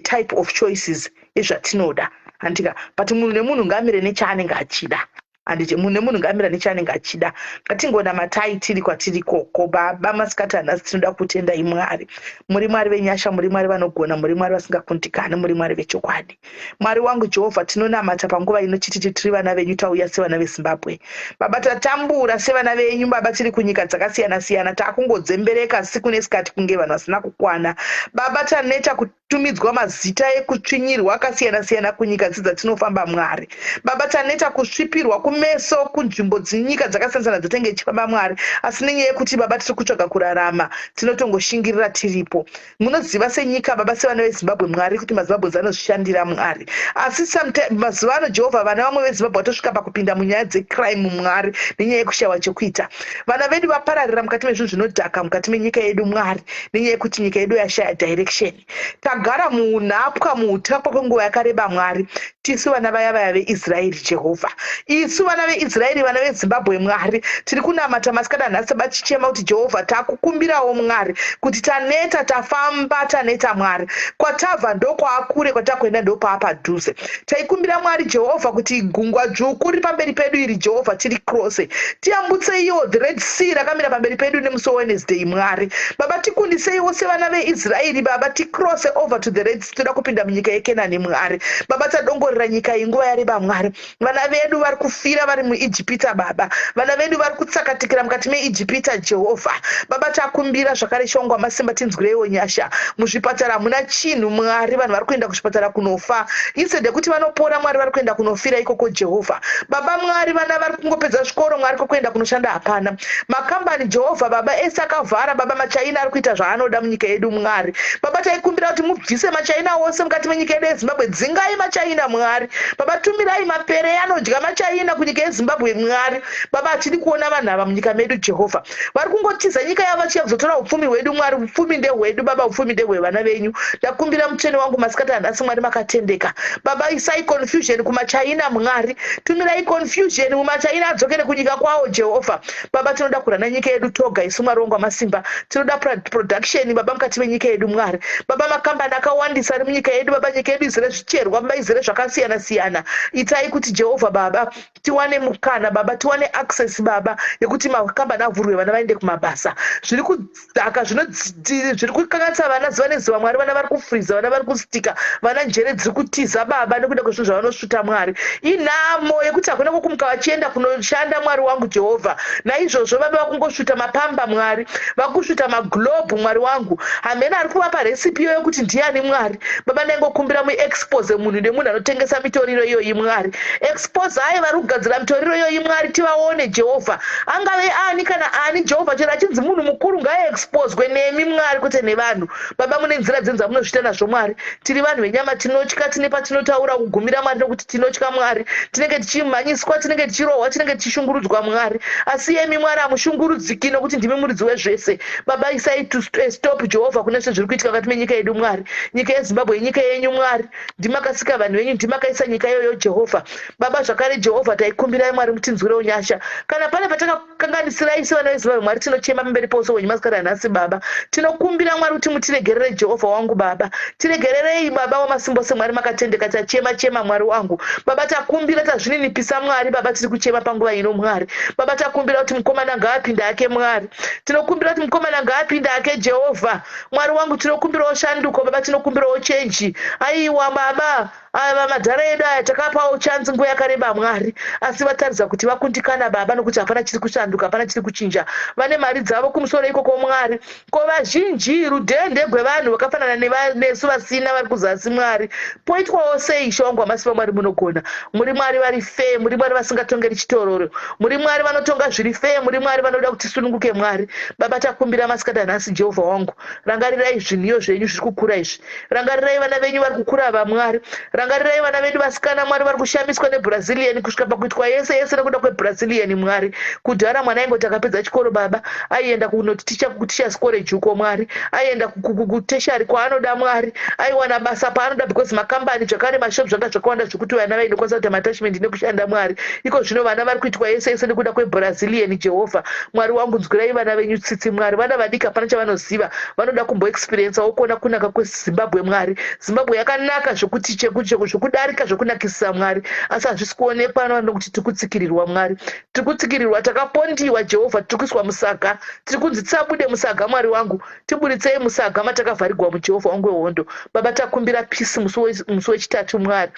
type of choices ezvatinoda, handika? But munhu nemunhu ngaamire nechaanenge achida, handiti? Munhu nemunhu ngaamira nechaanenge achida. Ngatingonamatai tiri kwatiri koko. Baba, masikati anhasi tinoda kutendai Mwari. Muri Mwari venyasha, muri Mwari vanogona, muri Mwari vasingakundikani, muri Mwari vechokwadi. Mwari wangu Jehovha, tinonamata panguva ino chititi tiri vana venyu, tauya sevana veZimbabwe. Baba, tatambura sevana venyu. Baba, tiri kunyika dzakasiyana siyana, taakungodzembereka siku nesikati kunge vanhu vasina kukwana. Baba, taneta kutumidzwa mazita ekutsvinyirwa akasiyana siyana kunyika dzi dzatinofamba. Mwari Baba, taneta kusvipirwa kumeso kunzvimbo dzinyika dzakasiyana siyana dzatinge tichifamba, Mwari. Asi nenyaya yekuti Baba tiri kutsvaga kurarama, tinotongoshingirira tiripo. Munoziva senyika, Baba, sevana veZimbabwe, Mwari, kuti maZimbabwe anozvishandira, Mwari. Asi mazuva ano, Jehovha, vana vamwe veZimbabwe vatosvika pakupinda munyaya dzecrime, Mwari, nenyaya yekushayiwa chekuita. Vana vedu vapararira mukati mezvinhu zvinodhaka mukati menyika yedu, Mwari, nenyaya yekuti nyika yedu yashaya direction. Tagara muunhapwa, muutapwa kwenguva yakareba, Mwari. Tisu vana vaya vaya veIsraeri, Jehovha. Isu vana veIsraeri, vana veZimbabwe, Mwari, tiri kunamata masikati anhasi bachichema kuti, Jehovha, takukumbirawo, Mwari, kuti taneta, tafamba, taneta, Mwari. Kwatabva ndokwaakure, kwatakuenda ndopaapadhuze. Taikumbira, Mwari Jehovha, kuti gungwa dzvuku riri pamberi pedu iri, Jehovha, tiri cross, tiyambutseiwo the Red Sea rakamira pamberi pedu nemusi weWednesday. Mwari Baba, tikundiseiwo sevana veIsraeri, Baba, ticrosse over to the Red Sea. Toda kupinda munyika yeKenani. Mwari Baba, tadongorera. Takorera nyika iyi nguva yareba Mwari. Vana vedu vari kufira vari muIjipita Baba. Vana vedu vari kutsakatikira mukati meIjipita Jehovha. Baba takumbira zvakare Ishe wangu wamasimba tinzwireiwo nyasha. Muzvipatara hamuna chinhu Mwari vanhu vari kuenda kuzvipatara kunofa. Instead yekuti vanopora Mwari vari kuenda kunofira ikoko Jehovha. Baba Mwari vana vari kungopedza zvikoro Mwari kwekuenda kunoshanda hapana. Makambani Jehovha Baba ese akavhara Baba machaina ari kuita zvaanoda munyika yedu Mwari. Baba taikumbira kuti mubvise machaina ose mukati menyika yedu yeZimbabwe dzingai machaina Mwari. Baba tumirai mapere anodya machaina kunyika yeZimbabwe Mwari. Baba hatidi kuona vanhu ava munyika medu Jehovha. Vari kungotiza nyika yavo vachiya kuzotora upfumi hwedu Mwari. Upfumi ndehwedu Baba upfumi ndehwevana venyu. Ndakumbira mutsvene wangu masikati anhasi Mwari makatendeka. Baba isai confusion kumachaina Mwari. Tumirai confusion mumachaina adzokere kunyika kwawo Jehovha. Baba tinoda kurana nyika yedu toga isu Mwari wangu wamasimba. Tinoda production Baba mukati menyika yedu Mwari. Baba makambani akawandisa ari munyika yedu Baba nyika yedu izere zvicherwa Baba izere zvakasiyana siyana. Itai kuti Jehovha Baba tiwane mukana Baba tiwane access Baba yekuti makambani avhurwe vana vaende kumabasa. Zviri kudhaka zviri kukanganisa vana zuva nezuva Mwari vana vari kufriza vana vari kustika vana njere dziri kutiza Baba nekuda kwezvinhu zvavanosvuta Mwari. Inhamo yekuti hakuna kwekumuka vachienda kunoshanda Mwari wangu Jehovha. Naizvozvo baba vakungosvuta mapamba Mwari vakusvuta maglobe Mwari wangu. Hameno ari kuvapa recipe iyoyo kuti ndiani Mwari. Baba ndaingokumbira muexpose munhu nemunhu anotengesa mitoriro iyoyi Mwari. Exposai vari kugadzira mitoriro iyoyi Mwari tivaone Jehovha. Angave ani kana ani Jehovha chero achinzi munhu mukuru ngaaexposwe nemi Mwari kwete nevanhu. Baba mune nzira dzenyu dzamunozviita nazvo Mwari. Tiri vanhu venyama tinotya tine patinotaura kugumira Mwari nekuti tinotya Mwari. Tinenge tichimhanyiswa tinenge tichirohwa tinenge tichishungurudzwa Mwari. Asi imi Mwari hamushungurudziki nokuti ndimi muridzi wezvese. Baba isai to stop Jehovha kune zvese zviri kuitika mukati menyika yedu Mwari. Nyika yeZimbabwe inyika yenyu Mwari. Ndimakasika vanhu venyu ndimakaisa nyika iyoyo Jehovha. Baba zvakare Jehovha taikumbirai Mwari mutinzwirewo nyasha. Kana pane patakakanganisirai sevana veZimbabwe Mwari tinochema pamberi pouso hwenyu masikati anhasi Baba. Tinokumbira Mwari kuti mutiregerere Jehovha wangu Baba. Tiregererei Baba wamasimbose Mwari makatendeka tachema chema Mwari wangu. Baba takumbira tazvininipisa Mwari Baba tiri kuchema panguva ino Mwari. Baba takumbira kuti mukomana ngaapinde hake Mwari. Tinokumbira kuti mukomana ngaapinde hake Jehovha. Mwari wangu tinokumbirawo shanduko Baba tinokumbirawo chenji. Aiwa Baba ava madhara edu aya takapawo chance nguva yakareba Mwari asi vataridza kuti vakundikana Baba nokuti hapana chiri kushanduka hapana chiri kuchinja. Vane mari dzavo kumusoro ikoko Mwari. Ko vazhinji rudhende gwevanhu vakafanana nesu vasina vari kuzasi Mwari. Poitwawo sei Ishe wangu wamasimba Mwari munogona. Muri Mwari vari fair, muri Mwari vasingatongeri chitororo. Muri Mwari vanotonga zviri fair, muri Mwari vanoda kuti tisununguke Mwari. Baba takumbira masikati anhasi Jehovha wangu. Rangarirai zvinhiyo zvenyu zviri kukura izvi. Rangarirai vana venyu vari kukura ava Mwari. Rangarirai vana vedu vasikana Mwari vari kushamiswa neBrazilian kusvika pakuitwa yese yese nekuda kweBrazilian Mwari. Kudhara mwana aingoti akapedza chikoro baba aienda kunoticha kuteachers college uko Mwari. Aienda kuteshari kwaanoda Mwari. Aiwana basa paanoda because makambani zvakare mashop zvanga zvakawanda zvekuti vana vainokwanisa kuita maattachment nekushanda Mwari. Iko zvino vana vari kuitwa yese yese nekuda kweBrazilian Jehovha. Mwari wangu nzwirai vana venyu tsitsi Mwari. Vana vadiki hapana chavanoziva. Vanoda kumboexperiensawo kuona kunaka kweZimbabwe Mwari. Zimbabwe yakanaka zvekuti zvekudarika zvekunakisisa Mwari. Asi hazvisi kuonekwa nokuti tiri kutsikirirwa Mwari. Tiri kutsikirirwa takapondiwa Jehovha tiri kuiswa musaga. Tiri kunzi tisabude musaga Mwari wangu. Tiburitsei musaga matakavharigwa muJehovha wangu wehondo. Baba takumbira peace musi wechitatu Mwari.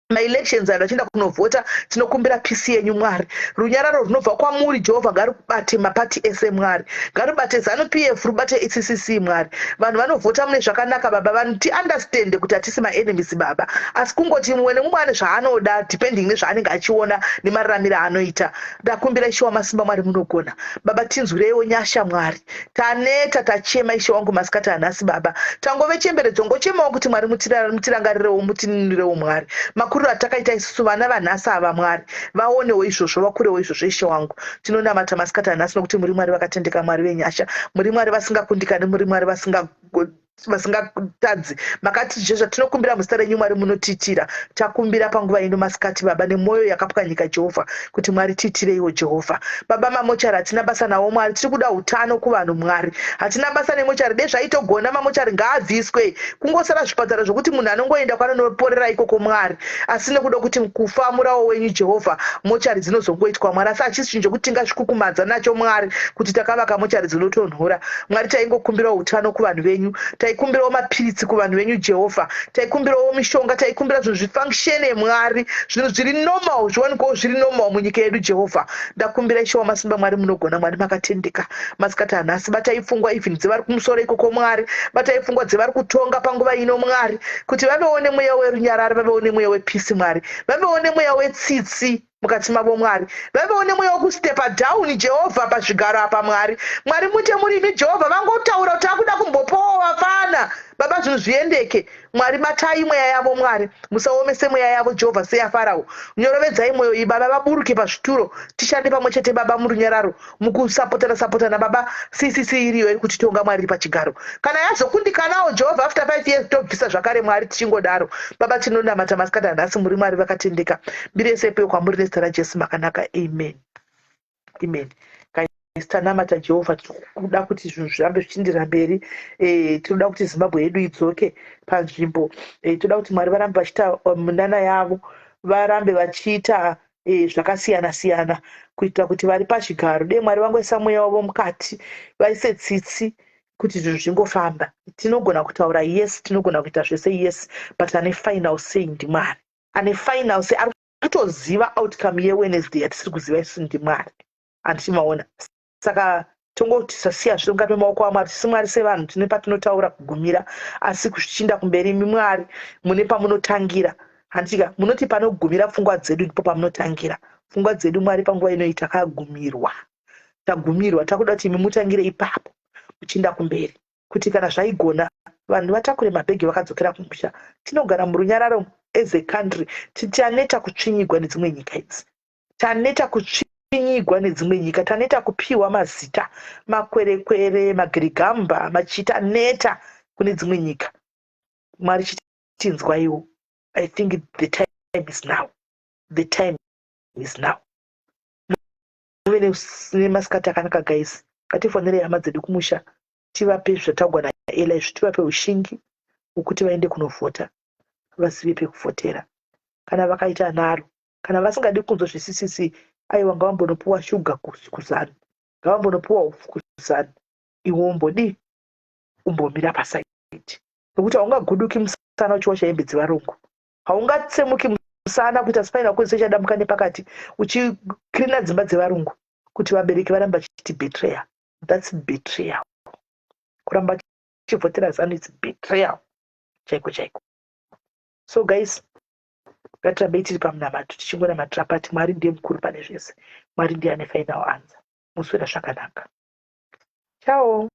Maelections anhu achienda kunovhota tinokumbira peace yenyu Mwari. Runyararo runobva kwamuri Jehovha ngarubate mapati ese Mwari. Ngarubate Zanu PF rubate CCC Mwari. Vanhu vanovhota mune zvakanaka Baba vanhu ti understand kuti hatisi maenemies Baba. Asi kungoti mumwe nemumwe ane zvaanoda depending nezvaanenge achiona nemararamiro aanoita. Ndakumbira Ishe wamasimba Mwari munogona. Baba tinzwireiwo nyasha Mwari. Taneta tachema Ishe wangu masikati anhasi Baba. Tangove chembere dzongochemawo kuti Mwari mutirangarirewo mutinunurewo Mwari. Makuriro atakaita isusu vana vanhasi ava Mwari. Vaonewo izvozvo vakurewo izvozvo Ishe wangu. Tinonamata masikati anhasi nokuti muri Mwari vakatendeka Mwari venyasha. Muri Mwari vasingakundikani muri Mwari vasingatadzi makati zve zvatinokumbira muzita renyu Mwari munotiitira. Takumbira panguva ino masikati Baba nemwoyo yakapwanyika Jehovha kuti Mwari tiitireiwo Jehovha. Baba mamochari hatina basa nawo Mwari tiri kuda utano kuvanhu Mwari. Hatina basa nemochari dei zvaitogona mamochari ngaabviswe kungosara zvipatara zvokuti munhu anongoenda kwanonoporera ikoko Mwari. Asi nekuda kuti kufa murawo wenyu Jehovha mochari dzinozongoitwa Mwari asi hachisi chinhu chokuti tingazvikukumadza nacho Mwari kuti takavaka mochari dzinotonhora. Mwari taingokumbirawo utano kuvanhu venyu. Taikumbirawo mapiritsi kuvanhu venyu, Jehovha. Taikumbirawo mishonga, taikumbira zvinhu zvifunctione, Mwari, zvinhu zviri normal, zviwanikwawo zviri normal munyika yedu, Jehovha. Ndakumbira, Ishe wamasimba, Mwari munogona, Mwari makatendeka. Masikati anhasi, batai pfungwa even dzevari kumusoro ikoko, Mwari. Batai pfungwa dzevari kutonga panguva ino, Mwari, kuti vavewo nemweya werunyararo, vavewo nemweya wepeace, Mwari, vavewo nemweya wetsitsi mukati mavo, Mwari, vavewo nemweya wekustepa down, Jehovha, pazvigaro apa, Mwari. Mwari, muite murimi, Jehovha. Vangotaura kuti akuda kumbopowa vafana, Baba, zvinhu zviendeke. Mwari, batai mweya yavo, Mwari. Musaomese mweya yavo, Jehovha, seyaFarao. Nyorovedzai mwoyo iyi, Baba, vaburuke pazvituro, tishande pamwe chete, Baba, murunyararo, mukusapotana sapotana, Baba. CCC iriyo iri kutitonga, Mwari, iri pachigaro. Kana yazokundikanawo, Jehovha, after 5 years tobvisa zvakare, Mwari, tichingodaro. Baba, tinonamata masikati anhasi. Muri Mwari vakatendeka. Mbiri yese ipiwe kwamuri nezita raJesu. Makanaka. Amen, amen. Tanamata, Jehovha. Tiri kuda kuti zvinhu zvirambe zvichiendera mberi. Tinoda kuti Zimbabwe yedu idzoke panzvimbo. Toda kuti Mwari varambe vachiita munana yavo, varambe vachiita zvakasiyana siyana kuitira kuti vari pazvigaro, dei Mwari vangoisa mweya wavo mukati, vaise tsitsi kuti zvinhu zvingofamba. Tinogona kutaura, yes, tinogona kuita zvese, yes, but ane final say ndiMwari. Ane final say, ari kutoziva outcome yeWednesday yatisiri kuziva isu, ndiMwari, handichimaona. Saka tongoti sasiya zviri mukati memaoko aMwari. Tisi Mwari sevanhu, tine patinotaura kugumira, asi kuzvichinda kumberi, imi Mwari mune pamunotangira, handitika? Munoti panogumira pfungwa dzedu ndipo pamunotangira pfungwa dzedu. Mwari, panguva inoyi takagumirwa, tagumirwa. Takuda kuti imi mutangire ipapo muchiinda kumberi, kuti kana zvaigona vanhu vatakure mabhegi vakadzokera kumusha, tinogara murunyararo as a country. Taneta kutsvinyigwa nedzimwe nyika idzi, taneta kutsvinyigwa nedzimwe nyika, taneta kupiwa mazita makwerekwere, magirigamba machita neta kune dzimwe nyika. Mwari, chichinzwaiwo. I think the time is now, the time is now. Muve nemasikati akanaka, guys. Ngatifonerei hama dzedu kumusha, tivape zvataugwa naEla izvi, tivape ushingi hwekuti vaende kunovhota, vazive pekuvhotera. Kana vakaita nharo, kana vasingadi kunzwa zveCCC, aiwa, ngavambonopiwa shuga kuZANU, ngavambonopiwa upfu kuZANU. Iwe umbodii, umbomira paside, nekuti haungaguduki musana uchiwasha hembe dzevarungu, haungatsemuki musana kuita spinal cord sechadamuka nepakati uchicleana dzimba dzevarungu, kuti vabereki varambe vachiti betrayal. That's betrayal. Kuramba uchivhotera ZANU, it's betrayal chaiko chaiko. So guys, ngatirambei tiri pamunamato, tichingonamatira pati Mwari ndiye mukuru pane zvese. Mwari ndiye ane final answer. Muswera zvakanaka. Ciao.